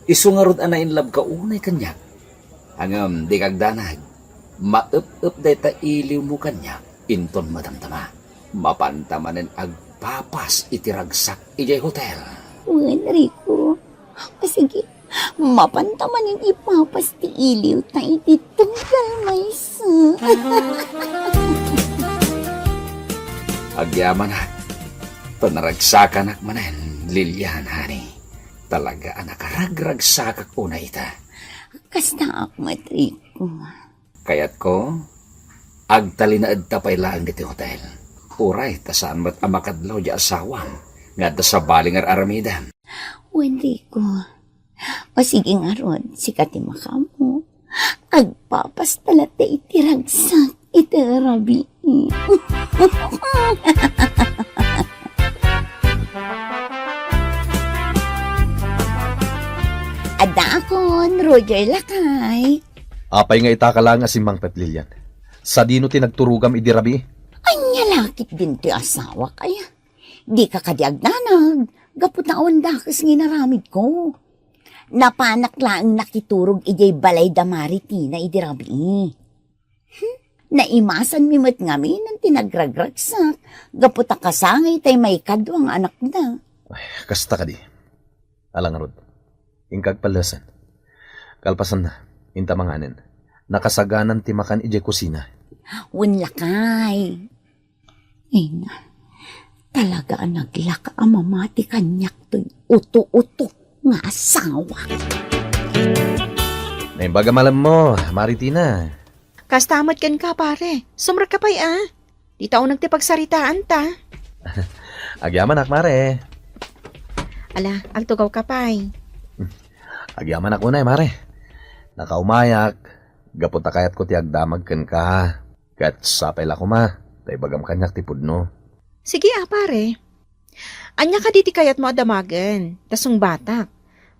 Isu ngarud a nainlabka unay kaniak. Ngem dika agdanag, maep-ep dayta iliwmo kaniak inton madamdama. Mapanta manen agpapas iti ragsak idiay hotel. Wen, Rico. O sige, mapanta manen ipapas ti iliwta iti tunggal maysa. Agyamanak, ta naragsakanak manen, Lilian, honey. Talaga a nakaragragsakak unay ita. Kastaak met, Rico. Kayatko, agtalinaedta pay laeng ditoy hotel. Uray ta saan met a makadlaw diay asawam nga adda sabali nga ar-aramidem. Wen, Rico. O sige ngarud, sika ti makaammo. Agpapasta latta iti ragsak iti rabii. Addaakon, Roger lakay. Apay nga itaka laeng a simmangpet, Lilian? Sadino ti nagturogam idi rabii? Ania la ketdin ti asawak aya? Dika kadi agdanag, gapu ta awan dakes nga inaramidko. Napanak laeng nakiturog idiay balay da Mari Tina idi rabii. Hmm? Naimasanmi met ngamin ti nagragragsak, gapu ta kasangay tay maikadua nga anakda. Ay, kasta kadi. Ala ngarud, inka agpallesen. Kalpasanna, inta manganen. Nakasaganan ti makan idiay kusina. Wen lakay. Ay na, talaga a naglaka a mamati kaniak toy uto-uto nga asawa. Naimbag a malemmo, Mari Tina. Kasta met kenka, pare. Sumrekka pay a. Dita uneg ti pagsaritaanta. Agyamanak, Mare. Ala, agtugawka pay. Agyamanak unay, Mare. Nakaumayak, gapu ta kayatko ti agdamag kenka. Ket sapay la koma, ta ibagam kaniak ti pudno. Sige a, pare. Ania kadi ti kayatmo a damagen? Ta sungbatak.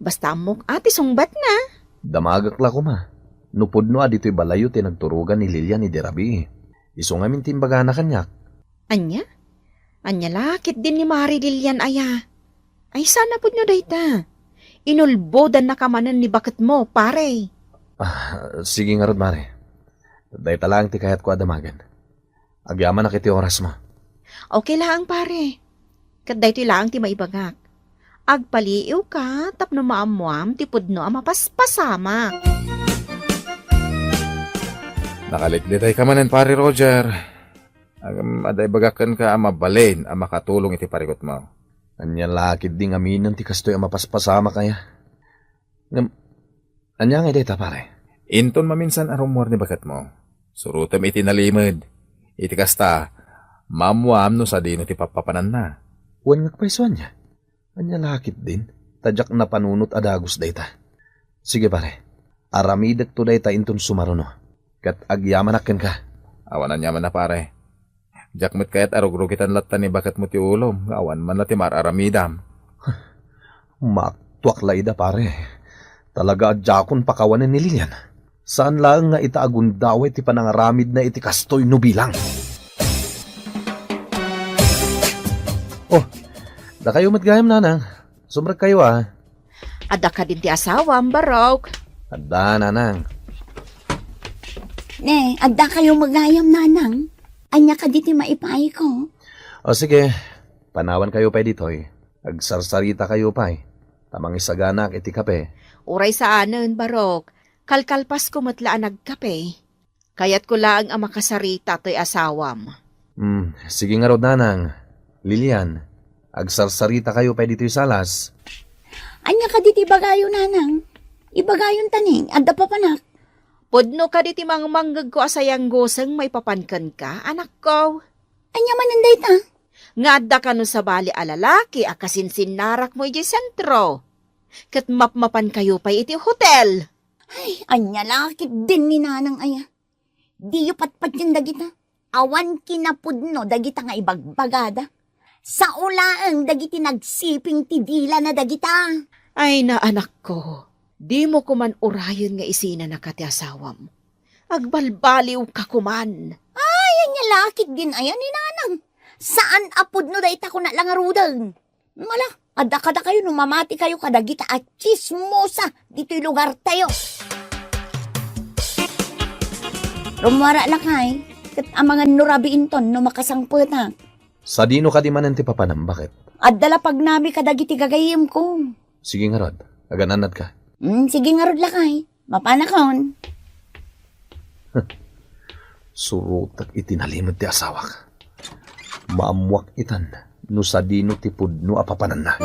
Basta ammok a ti sungbatna. Damagek la koma. No pudno a ditoy balayyo ti nagturogan ni Lilian idi rabii. Isu ngamin ti imbagana kaniak. Ania? Ania la ketdin ni Mari Lilian aya? Ay, saan a pudno dayta. Inulbodannaka manen ni baketmo, pare. Ah, sige ngarud, Mare. Dayta laeng ti kayatko a damagen. Agyamanak iti orasmo. Okay laeng, pare. Ket daytoy laeng ti maibagak. Agpaliiwka tapno maammoam ti pudno a mapaspasamak. Nakalikdetayka manen, Pare Roger. Ngem adda ibagak kenka a mabalin a makatulong iti parikutmo. Ania la ketdi ngaminen ti kastoy a mapaspasamak aya? Ngem, ania ngay dayta, pare? Inton maminsan a rummuar ni baketmo, surotem iti nalimed. Iti kasta, maammoam no sadino ti pappapananna. Wen nga payso ania? Ania la ketdin? Ta diak napanunot a dagus dayta. Sige, pare. Aramidekto dayta inton sumaruno. Ket agyamanak kenka. Awan aniamanna, pare. Diak met kayat a rugrugitan latta ni baketmo ti ulom nga awan man la ti mar-aramidam. Maaktuak la ida, pare. Talaga a diakon pakawanen ni Lilian. Saan laeng nga ita a gundaway ti panangaramidna iti kastoy no bilang. Oh, dakayo met gayam, nanang. Sumrekkayo, a. Adda kadin ti asawam, Barok? Adda, nanang. Ne, adda kayo met gayam, nanang? Ania kadi ti maipaayko? O sige, panawankayo pay ditoy. Agsarsarita kayo pay. Ta mangisaganaak iti kape. Uray saanen, Barok. Kalkalpasko met la a nagkape. Kayatko laeng a makasarita toy asawam. Hmm, sige ngarud, nanang. Lilian, agsarsaritakayo pay ditoy salas. Ania kadi ti ibagayo, nanang? Ibagayon ta ni, adda papanak. Pudno kadi ti mangmangngegko a sayangguseng maipapan kenka, anakko? Ania manen dayta? Nga adda kano sabali a lalaki a kasinsinnarakmo idiay sentro? Ket mapmapankayo pay iti hotel. Ay, ania la ketdin ni Nanang aya? Diyo patpatien dagita. Awan kinapudno dagita nga ibagbagada. Sao laeng dagiti nagsiping ti dilana dagita. Ay, anakko, dimo koman urayen nga isinanaka ti asawam. Agbalbaliwka koman. Ay, ania la ketdin aya ni Nanang? Saan a pudno dayta, kuna la ngaruden. Ala, adda kadakayo no mamatikayo kadagita a tsismosa ditoy lugartayo. Rummuara lakay, ket amangan no rabiinton no makasangpetak. Sadino kadi manen ti papanam, baket? Adda la pagnami kadagiti gagayyemko. Sige ngarud, agan-annadka. Mm, sige ngarud lakay. Mapanakon. Surotek iti nalimed ti asawak. Maammoak itan no sadino ti pudno a papananna.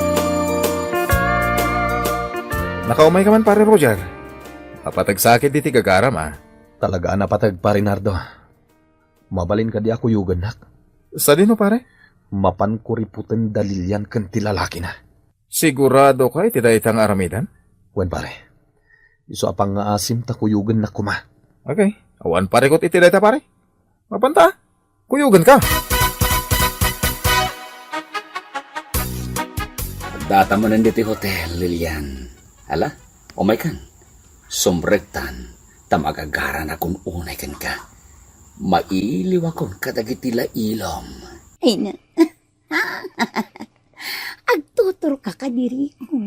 Nakaumayka man, Pare Roger. Napateg sakit diti gagaram, a. Talaga a napateg, Pare Nardo. Mabalin kadi a kuyogennak? Sadino, pare? Mapan kuriputen da Lilian ken ti lalakina. Siguradoka iti dayta nga aramiden? Wen, pare. Isu a pangngaasim ta kuyogennak koma. Okay. Awan parikut iti dayta, pare. Mapanta. Kuyogenka. Addata manen ditoy hotel, Lilian. Ala, umaykan. Sumrektan, ta magagaranakon unay kenka. Mailiwakon kadagiti lailom. Ay na. Agtuturka kadi, Rico.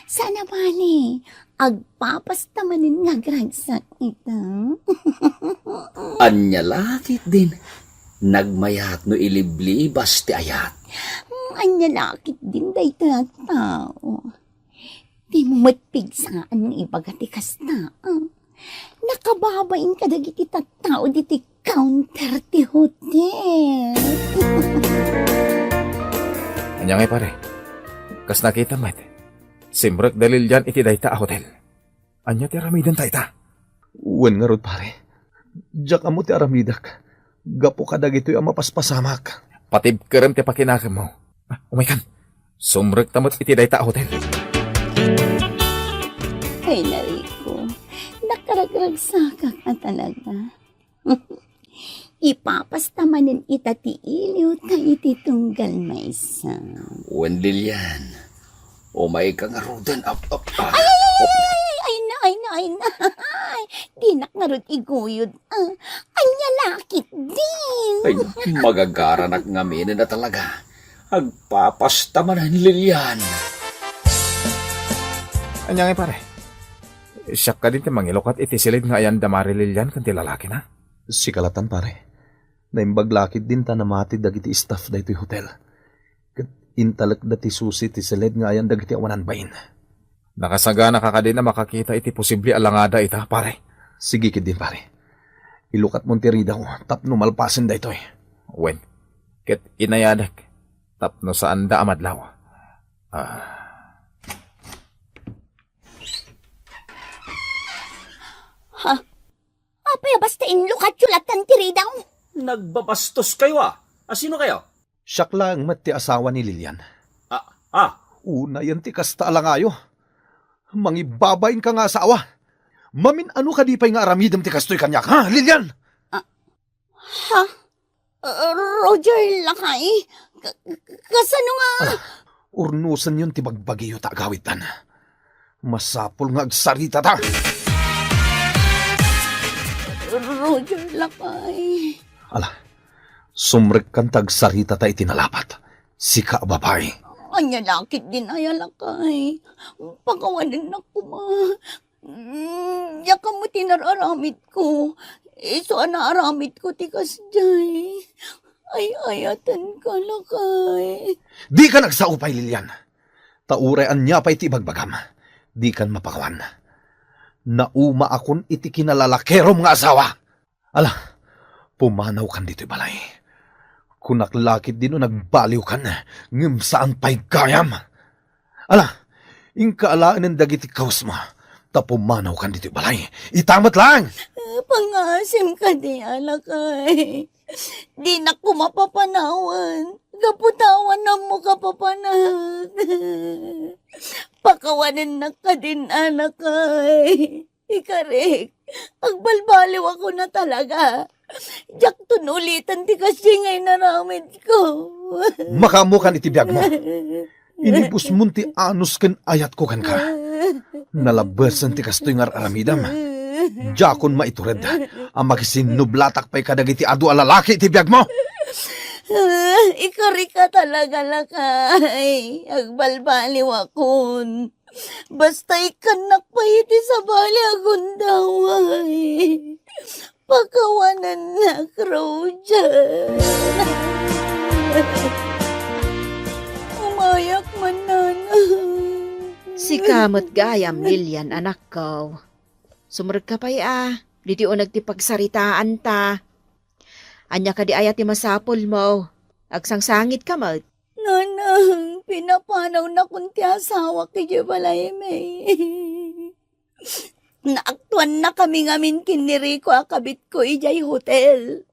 Saan a bale, agpapasta manen nga agragsak ita. Ania la ketdin, nagmayat no iliblibas ti ayat. Ania la ketdin daytoy a tao. Dimo met pigsaan nga ibaga ti kasta, a? Nakababain kadagiti tattao ditoy counter ti hotel. Ania ngay, pare? Kas nakita met, simrek da Lilian iti dayta a hotel. Ania ti aramidenta ita? Wen ngarud, pare. Diak ammo ti aramidek gapu kadagitoy a mapaspasamak. Patibkerem ti pakinakemmo. Ah, umaykan. Sumrekta met iti dayta a hotel. Ay, Rico, nakaragragsakak a talaga. Ipapasta manen ita ti iliwta iti tunggal maysa. Wen, Lilian, umayka ngaruden. Ap, ap, ah. Ay, ay, ay, ay, ay, ay na, ay na, ay na. Ay, dinak ngarud iguyod. Ah, ania la ketdin? Ay, magagaranak ngamin a talaga. Agpapasta manen, Lilian. Ania ngay, pare? Siak kadin ti mangilukat iti silid nga ayan da Mari Lilian ken ti lalakina? Sika latan, pare. Naimbag la ketdin ta namati dagiti staff daytoy hotel. Ket intalekda ti susi ti silid nga ayan dagiti awanan bain. Nakasaganaka kadin a makakita iti posible a langada ita, pare? Sige ketdin, pare. Ilukatmon ti ridaw tapno malpasen daytoy. Wen, ket inayadek tapno saanda a madlaw. Ah. Ha? Apay a basta inlukatyo latan ti ridaw? Nagbabastoskayo, a. Asinokayo? Siak laeng met ti asawa ni Lilian. Ah, ah. Unayen ti kasta a langayo. Mangibabainka nga asawa. Mamin-ano kadi pay nga aramidem ti kastoy kaniak, ha, Lilian? Ah, ha? Ah, Roger, lakay. Ka-, kasano nga? Ah, urnosenyon ti bagbagiyo ta agawidtan. Masapul nga agsaritata. Roger, lakay. Ala, sumrekkan ta agsaritata iti nalapat. Sika a babai. Ania la ketdin aya, lakay? Pakawanennak koma. Mm, diak ammo ti nar-aramidko. Isu a naaramidko ti kasdiay. Ay-ayatenka, lakay. Dika nagsao pay, Lilian. Ta uray ania pay ti ibagbagam, dikan mapakawan. Naumaakon iti kinalalakerom nga asawa. Ala, pumanawkan ditoy balay. Kunak la ketdin no nagbaliwkan, ngem saan pay gayam. Ala, inka alaenen dagiti kawesmo, ta pumanawkan ditoy balay. Ita met laeng! Pangngaasim kadi a lakay. Dinak koma papanawen. Gapu ta awan ammoka papanak. Pakawanennak kadin a lakay. Ikarik, agbalbaliwakon a talaga. Diakton uliten ti kasdi nga inaramidko. Makaammokan iti biagmo. Inibusmon ti anus ken ayatko kenka. Nalabesen ti kastoy nga ar-aramidem. Diakon maitured a makisinnublatak pay kadagiti adu a lalaki iti biagmo. Ikarik a talaga, lakay. Agbalbaliwakon. Basta ikkannak pay iti sabali a gundaway. Pakawanennak, Roger. Umayak man, nanang. Sika met gayam, Lilian, anakko. Sumrekka pay a, ditoy uneg ti pagsaritaanta. Ania kadi aya ti masapulmo? Agsangsangitka met. Nanang, pinapanawnakon ti asawak idiay balaymi. Naaktuannakami ngamin ken ni Rico a kabitko idiay hotel.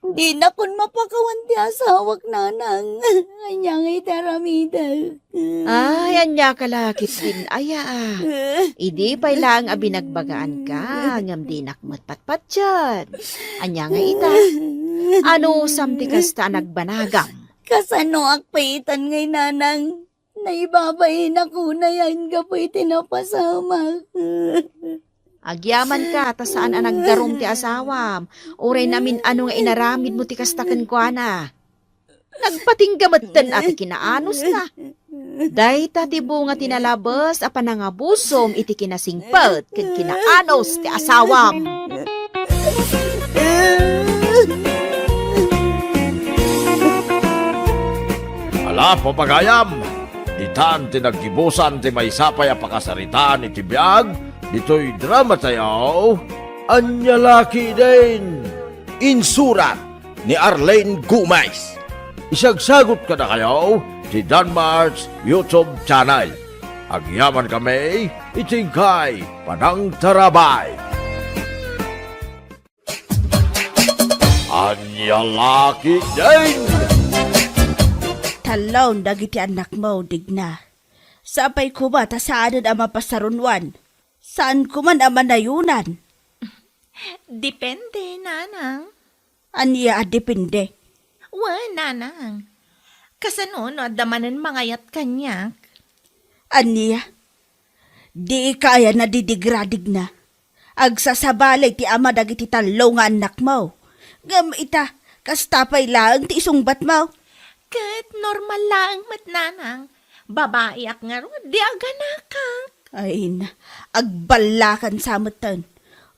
Dinakon mapakawan ti asawak, nanang. Ania ngay ti aramidek? Ay, ania ka la ketdin aya, a. Idi pay laeng a binagbagaanka, ngem dinak met patpatien. Ania ngay ita? Anusam ti kasta a nagbanagam? Kasanoak pay itan ngay, nanang? Naibabainak unay a gapu iti napasamak. Agyamanka ta saan a nagdarum ti asawam, uray namin-ano nga inaramidmo ti kasta kenkuana. Nagpatingga metten a ti kinaanusna. Dayta ti bunga ti nalabes a panangabusom iti kinasingpet ken kinaanus ti asawam. Ala, papagayam! Itan ti naggibusan ti maysa pay a pakasaritaan iti biag ditoy drama tayo, Ania La Ketdin? Insurat ni Arlene Gomez. Isagsagut kadakayo ti Danmart's YouTube channel. Agyaman kami iti inkay panangtarabay. Ania La Ketdin? Talon dagiti annakmo, Digna. Sapay koma ta saanen a mapasarunwan. Saan koman a manayonan. Depende, nanang. Ania a depende? Wen, nanang. Kasano no adda manen mangayat kaniak? Ania? Dika aya nadidigra, Digna? Agsasabalay ti ama dagiti tallo nga annakmo. Ngem ita, kasta pay laeng ti isungbatmo. Ket normal laeng met, nanang. Babaiak ngarud, di aganakak. Ay na, agballakan sa metten.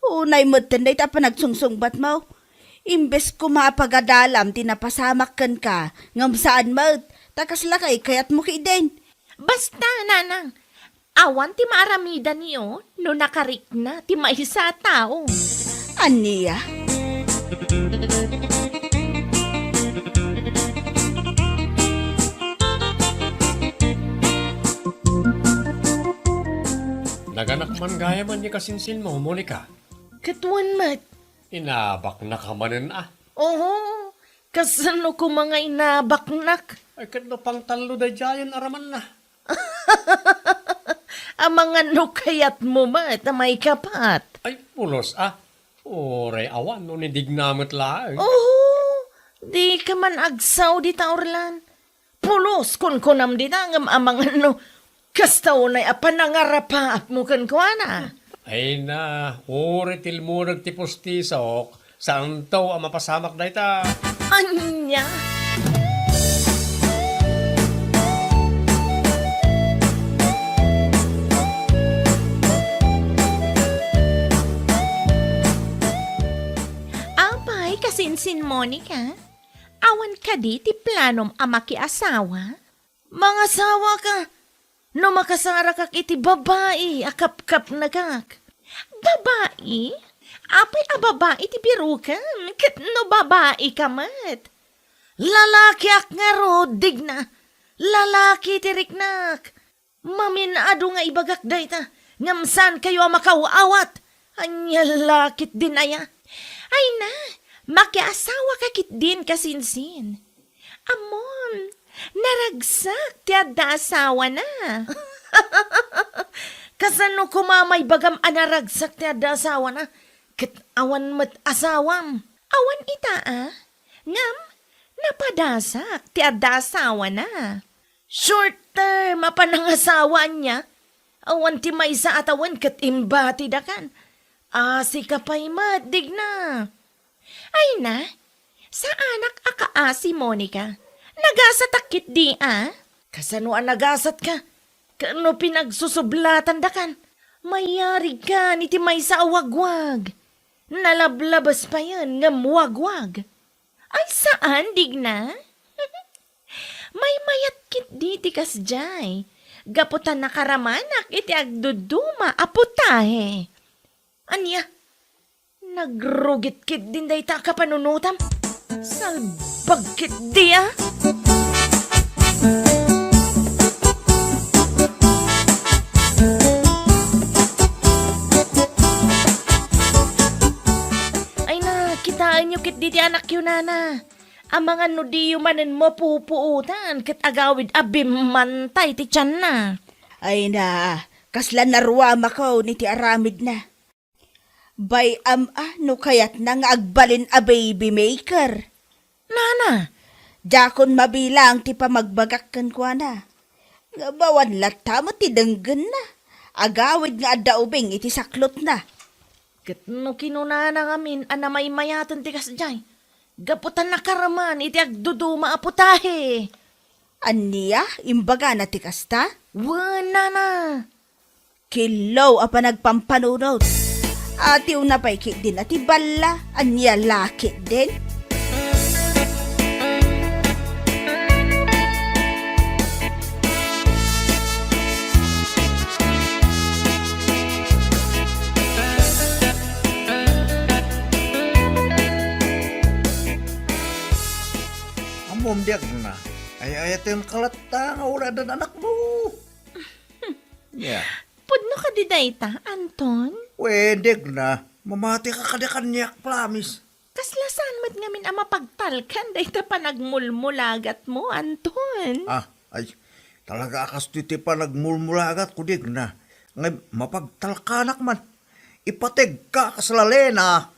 Unay metten dayta a panagsungsungbatmo. Imbes koma a pagadalam ti napasamak kenka, ngem saan met, ta kasla kay kayatmo ketdin. Basta, nanang, awan ti maaramidanyo no nakarikna ti maysa a tao. Ania? Naganak man gayam ni kasinsinmo, Monica. Ket wen met. Inabaknaka manen a. Oho, kasano koma nga inabaknak? Ay, ket no pangtallo daydiayen a ramanna. Amangan no kayatmo met a maikapat. Ay, pulos a. Uray awan no ni Digna met laeng. Oho, dika man agsao dita, Orlan. Pulos, kunkunam dita, ngem amangan no kasta unay a panangarapaapmo kenkuana. Ay na, uray tilmureg ti pustisok, saanto a mapasamak dayta. Ania? Apay, kasinsin Monica? Awan kadi ti planom a makiasawa? Mangasawaka no makasarakak iti babai a kapkapnekak. Babai? Apay a babai ti birokam ket no babaika met? Lalakiak ngarud, Digna. Lalaki ti riknak. Mamin-adu nga ibagak dayta, ngem saankayo a makaw-awat. Ania la ketdin aya? Ay na, makiasawaka ketdin kasinsin. Ammom, naragsak ti adda asawana. Kasano koma maibagam a naragsak ti adda asawana? Ket awan met asawam. Awan ita a? Ngem, napadasak ti adda asawana. Short term a panangasawa ania? Awan ti maysa a tawen ket imbatidakan. Asika pay met, Digna. Ay na, saanak a kaasi, Monica. Nagasatak ketdi a? Kasano a nagasatka? Ket no pinagsusublatandakan, mayarigkan iti maysa a wagwag. Nalablabes payen ngem wagwag. Ay, saan, Digna? Maymayat ketdi ti kasdiay, gapu ta nakaramanak iti agduduma a putahe. Ania? Nagrugit ketdin dayta a kapanunotam? Salbag ketdi a? Ay na, kitaenyo ketdi ti anakyo, nana. Amangan no diyo manen mapupuotan ket agawid a bimmantay ti tianna. Ay na, kasla naruamako iti aramidna. Bay-am a no kayatna nga agbalin a baby maker. Nana! Diakon mabilang ti pamagbagak kenkuana. Nga awan latta met ti denggenna. Agawid nga adda ubing iti saklotna. Ket no kinunana ngamin a namaymayaten ti kasdiay, gapu ta nakaraman iti agduduma a putahe. Ania? Imbagana ti kasta? Wen, nana. Killo a panagpampanunot. Atiwna pay ketdin a ti balla, ania la ketdin? Ammom, Digna, ay-ayatenka latta nga uray addan anakmo. Ya. Pudno kadi dayta, Anton? Wen, Digna, mamatika kadi kaniak, promise. Kasla saan met ngamin a mapagtalkan dayta panagmulmulagatmo, Anton? Ah, ay, talaga a kastoy ti panagmulmulagatko, Digna. Ngem mapagtalkanak man. Ipategka kas lalena.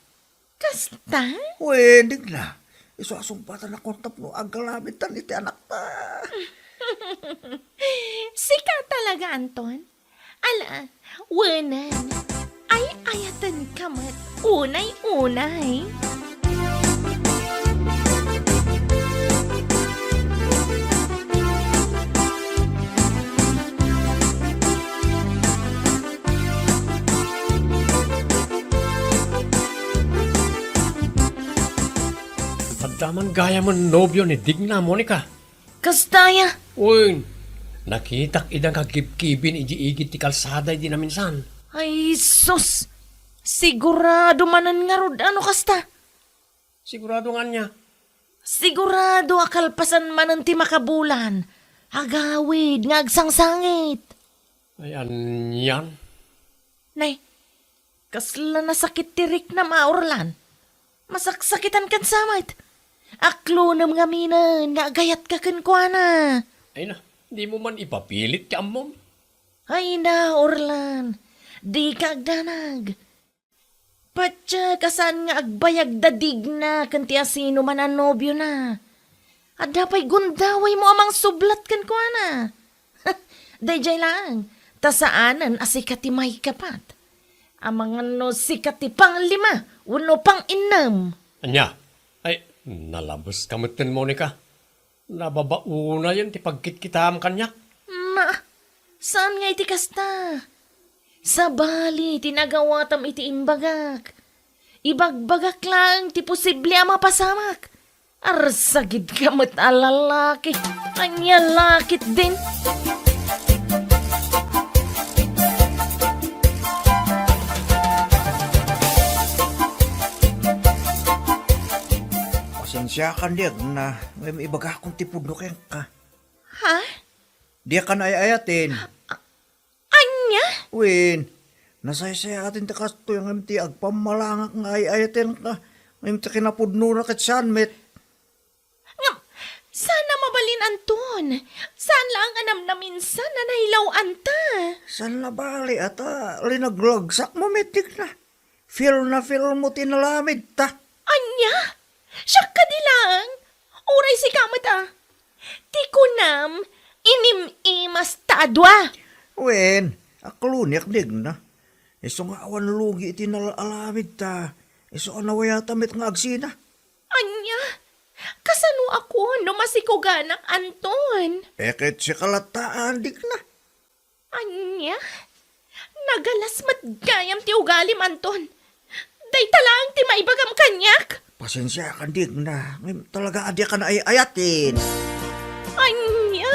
Kasta? Wen, Digna. Isu a sungbatanakon tapno aggalamidtan iti anakta. Sika talaga, Anton? Ala, wenen. Ay-ayatenka met unay-unay. Adda man gayamen nobio ni Digna, Monica. Kasta aya? Wen, nakitak ida nga gibgibin idiay igid ti kalsada idi naminsan. Ay, sus! Sigurado manen ngarud a no kasta? Sigurado nga ania? Sigurado a kalpasan manen ti makabulan, agawid nga agsangsangit. Ay, anian? Nay, kasla nasakit ti riknam a, Orlan. Masaksakitan ken sa met. Aklonem ngaminen nga agayatka kenkuana. Ay na, dimo man ipapilit ti ammom. Ay na, Orlan. Dika agdanag. Patse, kasaan nga agbayag da Digna ken ti asino man a nobiona. Adda pay gundawaymo a mangsublat kenkuana. Daydiay laeng, ta saanen a sika ti maikapat. Amangan no sika ti panglima wenno panginnem. Ania? Ay, nalabeska metten, Monica. Nababaonayen ti pagkitkitaam kaniak. Na, saan nga iti kasta? Sabali ti nagawatam iti imbagak. Ibagbagak laeng ti posible a mapasamak. Arsagidka met a lalaki. Ania la ketdin? Pasensiakan, Digna, ngem ibagakon ti pudno kenka. Ha? Diakan ay-ayaten. A-, ania? Wen, Nasaysayaaten ti kastoy ngem ti agpammalangak nga ay-ayatenka, ngem ti kinapudnona ket saan met. Ngem, saan a mabalin, Anton. Saan laeng a namnaminsan a nailawanta. Saan nabali a ta linaglagsak mo met, Digna. Feel na feel mo ti nalamid ta. Ania? Siak kadi laeng? Uray sika met a. Ti kunam, inim-imas ta a dua. Wen, akloniak, Digna. Isu nga awan lugi iti nal-, alamid ta. Isu a nawayata met nga agsina. Ania? Kasano a kuan no masikuganak, Anton? E, ket sika latta, Digna. Ania? Nagalas met gayam ti ugalim, Anton. Dayta laeng ti maibagam kaniak. Pasensiakan, Digna. Ngem talaga a diak ay-ayaten. Ania?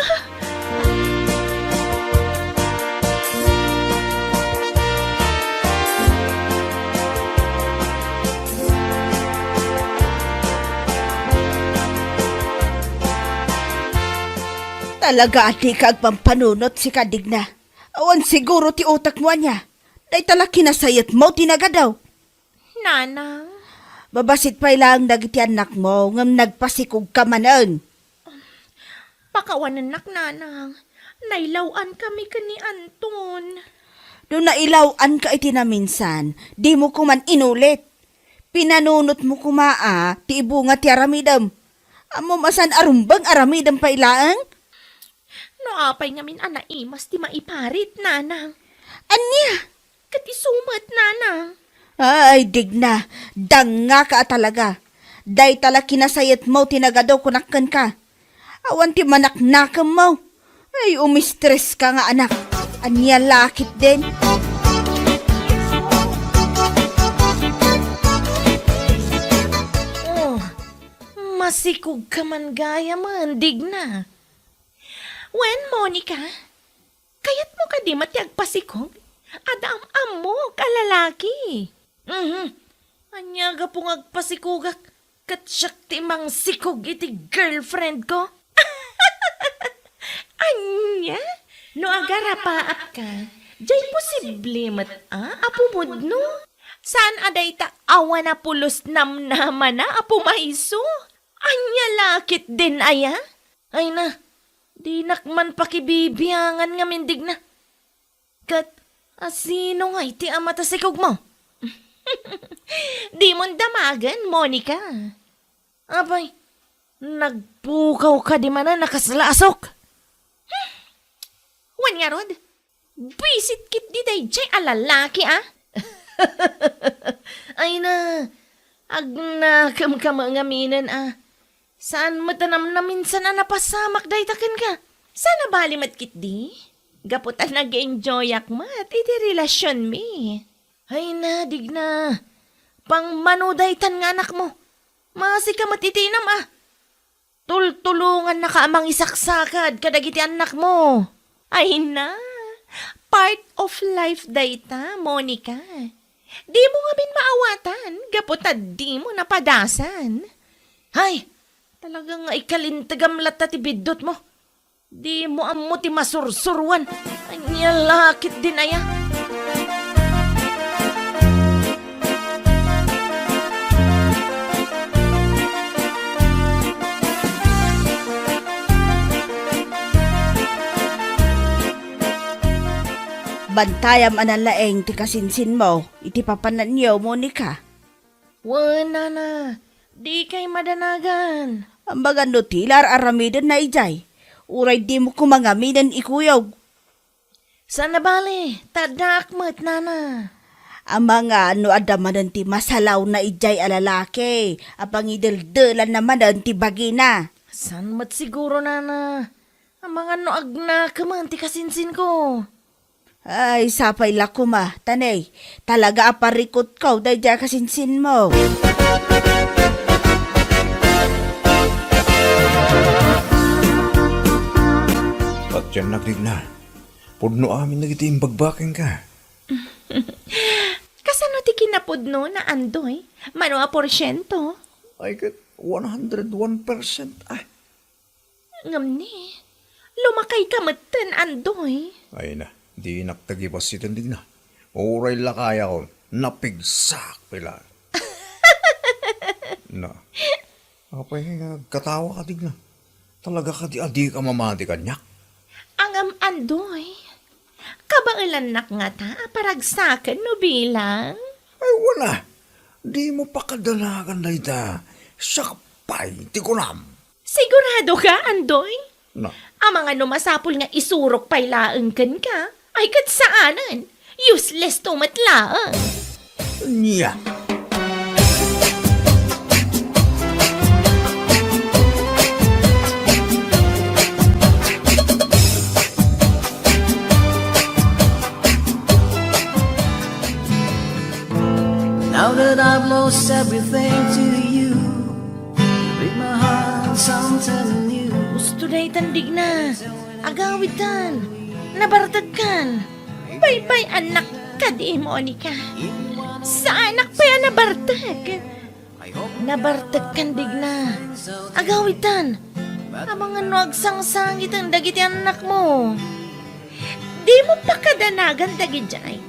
Talaga a dika agpampanunot, sika, Digna. Awan siguro ti utekmo ania. Dayta la kinasayetmo ti nagadu. Nanang. Babasit pay laeng dagiti annakmo, ngem nagpasikogka manen. Pakawanennak, Nanang. Nailaw-ankami ken ni Anton. No nailaw-anka iti naminsan, dimo koman inulit. Pinanunotmo koma a ti ibunga ti aramidem. Ammom a saan a rumbeng aramidem pay laeng? No apay ngamin a naimas ti maiparit, Nanang? Ania? Ket isu met, Nanang. Ay, Digna, dangngaka a talaga. Dayta la kinasayetmo ti nagadu kunak kenka. Awan ti manaknakemmo. Ay, umistreska nga anak. Ania la ketdin? Oh, masikogka man gayamen, Digna. Wen, Monica, kayatmo kadi met ti agpasikog? Adda am-ammok a lalaki. Mhm. Ania gapu nga agpasikogak ket siak ti mangsikog iti girlfriend ko? Ania? No agarapaapka, diay posible met a, a pumudno? Saan a dayta awan a pulos namnamana a pumayso? Ania la ketdin aya? Ay na, dinak man pakibibiangan ngamin, Digna. Ket asino ngay ti ama ta sikogmo? Dimon damagen, Monica. Apay, nagpukaw kadi manen a kasla a sok? Hmm. Wen ngarud, buisit ketdi daydiay a lalaki a. Ay na, agnakemka met ngaminen a. Saan met a namnaminsan a napasamak dayta kenka. Saan a bali met ketdi? Gapu ta nag-enjoyak met iti relasionmi. Ay na, Digna. Pangmano daytan nga anakmo. Maasika met iti inam a. Tultulongannaka a mangisaksakad kadagiti annakmo. Ay na, part of life dayta, Monica. Dimo ngamin maawatan gapu ta dimo napadasan. Hay, talaga nga ikalintegam latta ti biddutmo. Dimo ammo ti masursuruan. Ania la ketdin aya? Bantayam a nalaeng ti kasinsinmo iti papananyo, Monica. Wen, nana, dikay madanagan. Amangan no ti la ar-aramidenna idiay. Uray dimo koma ngaminen ikuyog. Saan a bale, ta addaak met, nana. Amangan no adda manen ti masalawna idiay a lalaki a pangideldelanna manen ti bagina. Saan met siguro, nana. Amangan no agnakemen ti kasinsinko. Ay, sapay la koma, tanay. Talaga a parikutko daydiay a kasinsinmo. Patiennak, Digna. Pudno amin dagiti imbagbakenka. Kasano ti kinapudnona, Andoy? Mano a porsiento? Ay, ket one hundred one percent, ah. Ngem ni, lumakayka metten, Andoy. Ay na, dinak tagibassiten, Digna. Uray lakayakon, napigsak pay laeng. Na. Apay nga agkatawa ka, Digna? Talaga kadi a dika mamati kaniak? Ngem, Andoy, kabaelannak ngata a paragsaken no bilang? Ay, wala. Dimo pakadanagan dayta. Siak pay ti kunam. Sigurado ka, Andoy? Na. Amangan no masapul nga isurok pay laeng kenka, ay ket saanen. Useless to met laeng. Nia. Now that I've lost everything to you, break my heart something new. Usto daytan, Digna. Agawidtan. Nabartegkan. Baybay-annak kadi, Monica. Saanak pay a nabartek. Nabartekkan, Digna. Agawidtan. Amangan no agsangsangiten dagiti annakmo. Dimo pakadanagan dagidiay.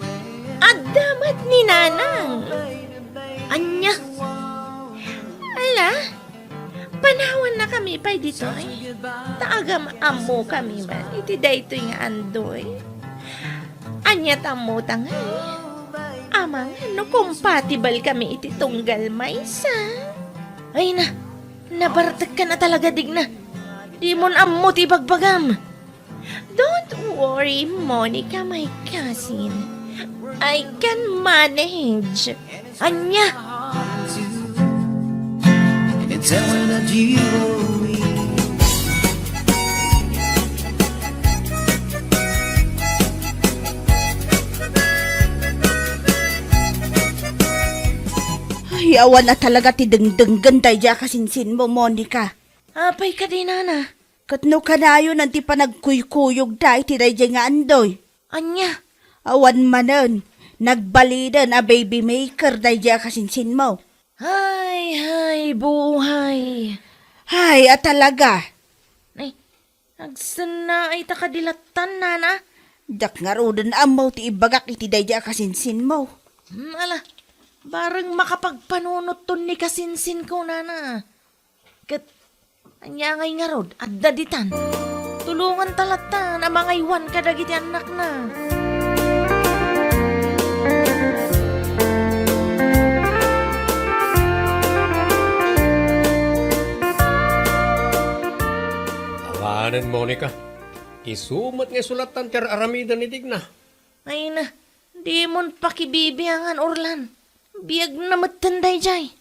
Adda met ni Nanang. Ania? Ala, panawannakami pay ditoy. Ta agam-ammokami man iti daytoy nga Andoy. Ania ta ammota ngay? Amangan no compatible kami iti tunggal maysa. Ay na, nabartekkan a talaga, Digna. Dimon ammo ti ibagbagam. Don't worry, Monica, my cousin. I can manage. Ania? It's everything that you owe me. Ay, awan a talaga ti dengdenggen daydiay a kasinsinmo, Monica. Apay kadi, Nana? Ket no kanayonan ti panagkuykuyogda iti daydiay nga Andoy. Ania? Awan manen, nagbalinen a baby maker daydiay a kasinsinmo. Hay, hay, buhay. Hay, a talaga. Ay, agsennaay ta kadi lattan, Nana? Diak ngaruden ammo ti ibagak iti daydiay a kasinsinmo. Hmm, ala, bareng makapagpanunotton ni kasinsinko, Nana. Ket ania ngay ngarud, adda ditan? Tulonganta lattan a mangaywan kadagiti annakna. Awanen, Monica. Isu met nga isu lattan ti ar-aramiden ni Digna. Ay na, dimon pakibibiangan, Orlan. Biagna metten daydiay.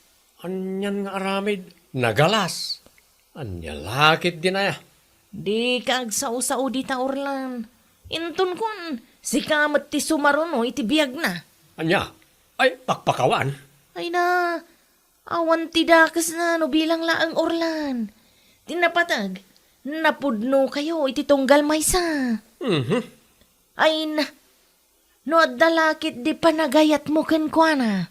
Anian nga aramid? Nagalas. Ania la ketdin aya? Dika agsao-sao dita, Orlan. Inton kuan, sika met ti sumaruno iti biagna. Ania? Ay, pakpakawan? Ay na, awan ti dakesna no bilang laeng, Orlan. Ti napateg, napudnokayo iti tunggal maysa. Mhm. Ay na, no adda la ketdi panagayatmo kenkuana,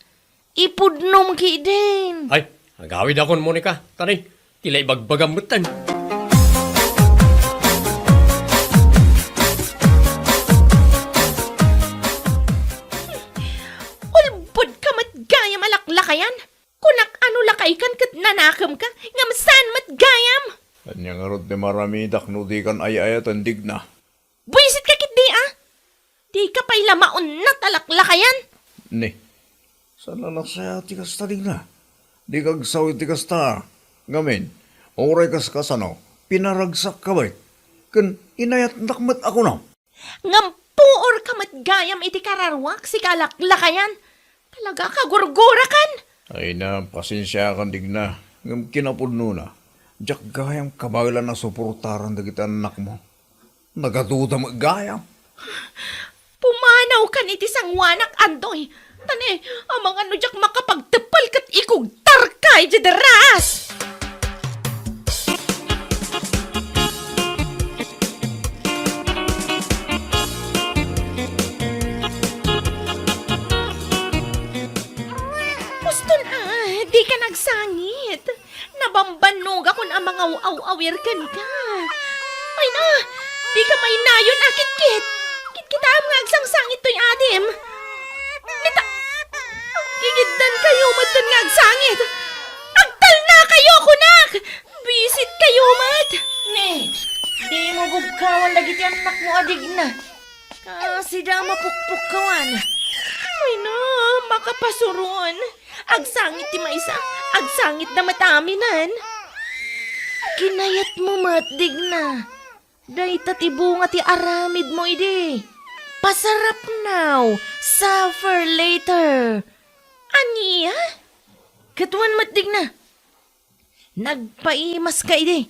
ipudnom ketdin. Ay, agawidakon, Monica. Tani, ti la ibagbagam metten. Ulbodka met gayam a laklakayan. Kunak a no lakaykan ket nanakemka, ngem saan met gayam. Ania ngarud ti maramidak no dikan ay-ayaten, Digna? Buisitka ketdi a! Dika pay la maunnat a laklakayan! Ni, saan la la siak ti kasta, Digna. Dika agsao iti kasta. Ngamin, uray kas-, kasano, pinaragsakka met. Ken inayatnak met a kunam. Ngem puorka met gayam iti kararuak, sika a laklakayan. Talaga, kagurgurakan! Ay na, pasensiakan, Digna. Ngem kinapudnona, diak gayam kabaelan a suportaran dagiti annakmo. Nagaduda met gayam. Pumanawkan iti sanguanak, Andoy. Tani, amangan no diak makapagteppel ket ikugtarka idiay deras. Uston a, dika nagsangit. Nabambannogakon a mangaw-aw-awir kenka. Ay na, dika mainayon a kitkit. Kitkitaem nga agsangsangit toy adim. Agsangit! Agtalnakayo, kunak! Bisitkayo met! Ne, dimo bugkawan dagiti annakmo a digna. Kasida a mapukpukkawan. Ay na, makapasuron. Agsangit ti maysa, agsangitda met aminen. Kinayatmo met, digna. Dayta ti bunga ti aramidmo idi. Pasarap now, suffer later. Ania? Ket wen met, digna. Nagpaimaska idi.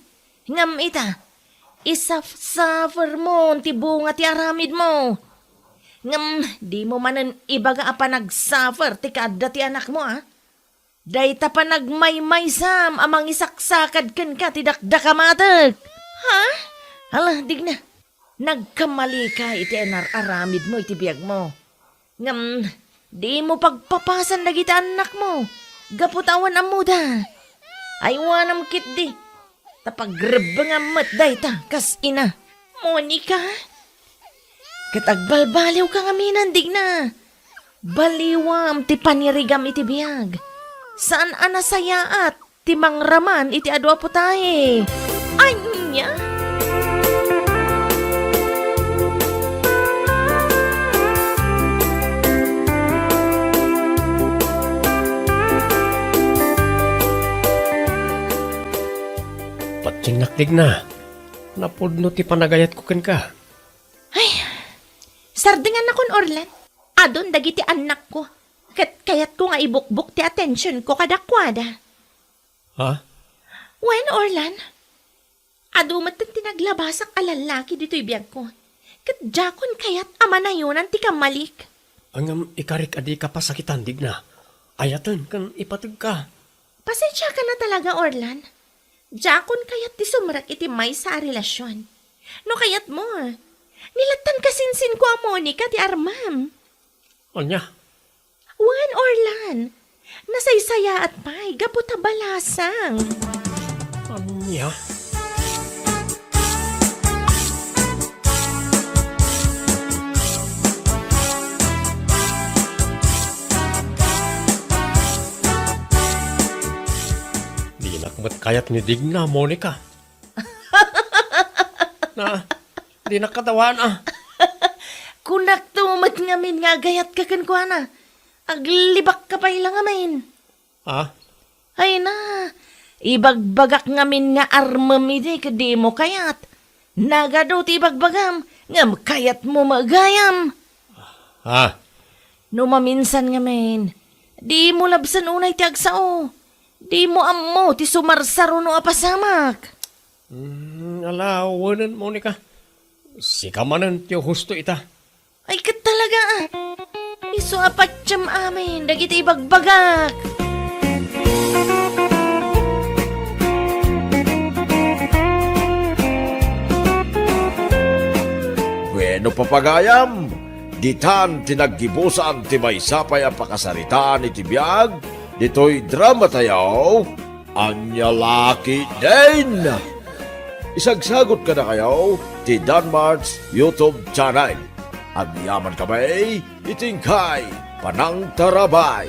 Ngem ita, isaf-suffermon ti bunga ti aramidmo. Ngem dimo manen ibaga a panagsuffer ti kaadda ti anakmo, a? Dayta panagmaymaysam a mangisaksakad kenka ti dakdakamatek. Ha? Ala, digna. Nagkamalika iti inar-aramidmo iti biagmo. Ngem dimo pagpapasan dagiti annakmo gapu ta awan ammoda. Aywanam ketdi, ta pagrebbengam met dayta kas ina. Monica? Ket agbalbaliwka ngamin, digna. Baliwam ti panirigam iti biag. Saan a nasayaat ti mangraman iti adu a putahe. Ania? Patiennak, digna. Napudno ti panagayatko kenka. Ay, sardengannakon, Orlan. Adun dagiti annakko, ket kayatko nga ibukbok ti atensionko kadakuada. Ha? Wen, Orlan, adu metten ti naglabasak a lallaki ditoy biagko, ket diakon kayat a manayonan ti kammalik. Ngem ikarik a dika pasakitan, digna. Ayaten ken ipategka. Pasensiakan a talaga, Orlan. Diakon kayat ti sumrek iti maysa a relasion. No kayatmo, nilattan kasinsinko a Monica ti armem. Ania? Wen, Orlan. Nasaysayaat pay gapu ta balasang. Ania? Dinak met kayat ni Digna, Monica. Na, dinak katawanan. Kunakto met ngamin nga agayatka kenkuana. Aglibakka pay la ngamin. Ha? Ay na, ibagbagak ngamin nga armem idi ket dimo kayat. Nagadu ti ibagbagam, ngem kayatmo met gayam. Ha? No maminsan ngamin, dimo labsen unay ti agsao. Dimo ammo ti sumarsaruno a pasamak. Mm, ala, wenen, Monica. Sika manen ti husto ita. Ay, ket talaga, a. Isu a patiem amin dagiti ibagbagak. Bueno, papagayam, ditan ti naggibusan ti maysa pay a pakasaritaan iti biag ditoy dramatayo, Ania La Ketdin. Isagsagut kadakayo ti Danmart's YouTube channel. Agyamankami iti inkay panangtarabay.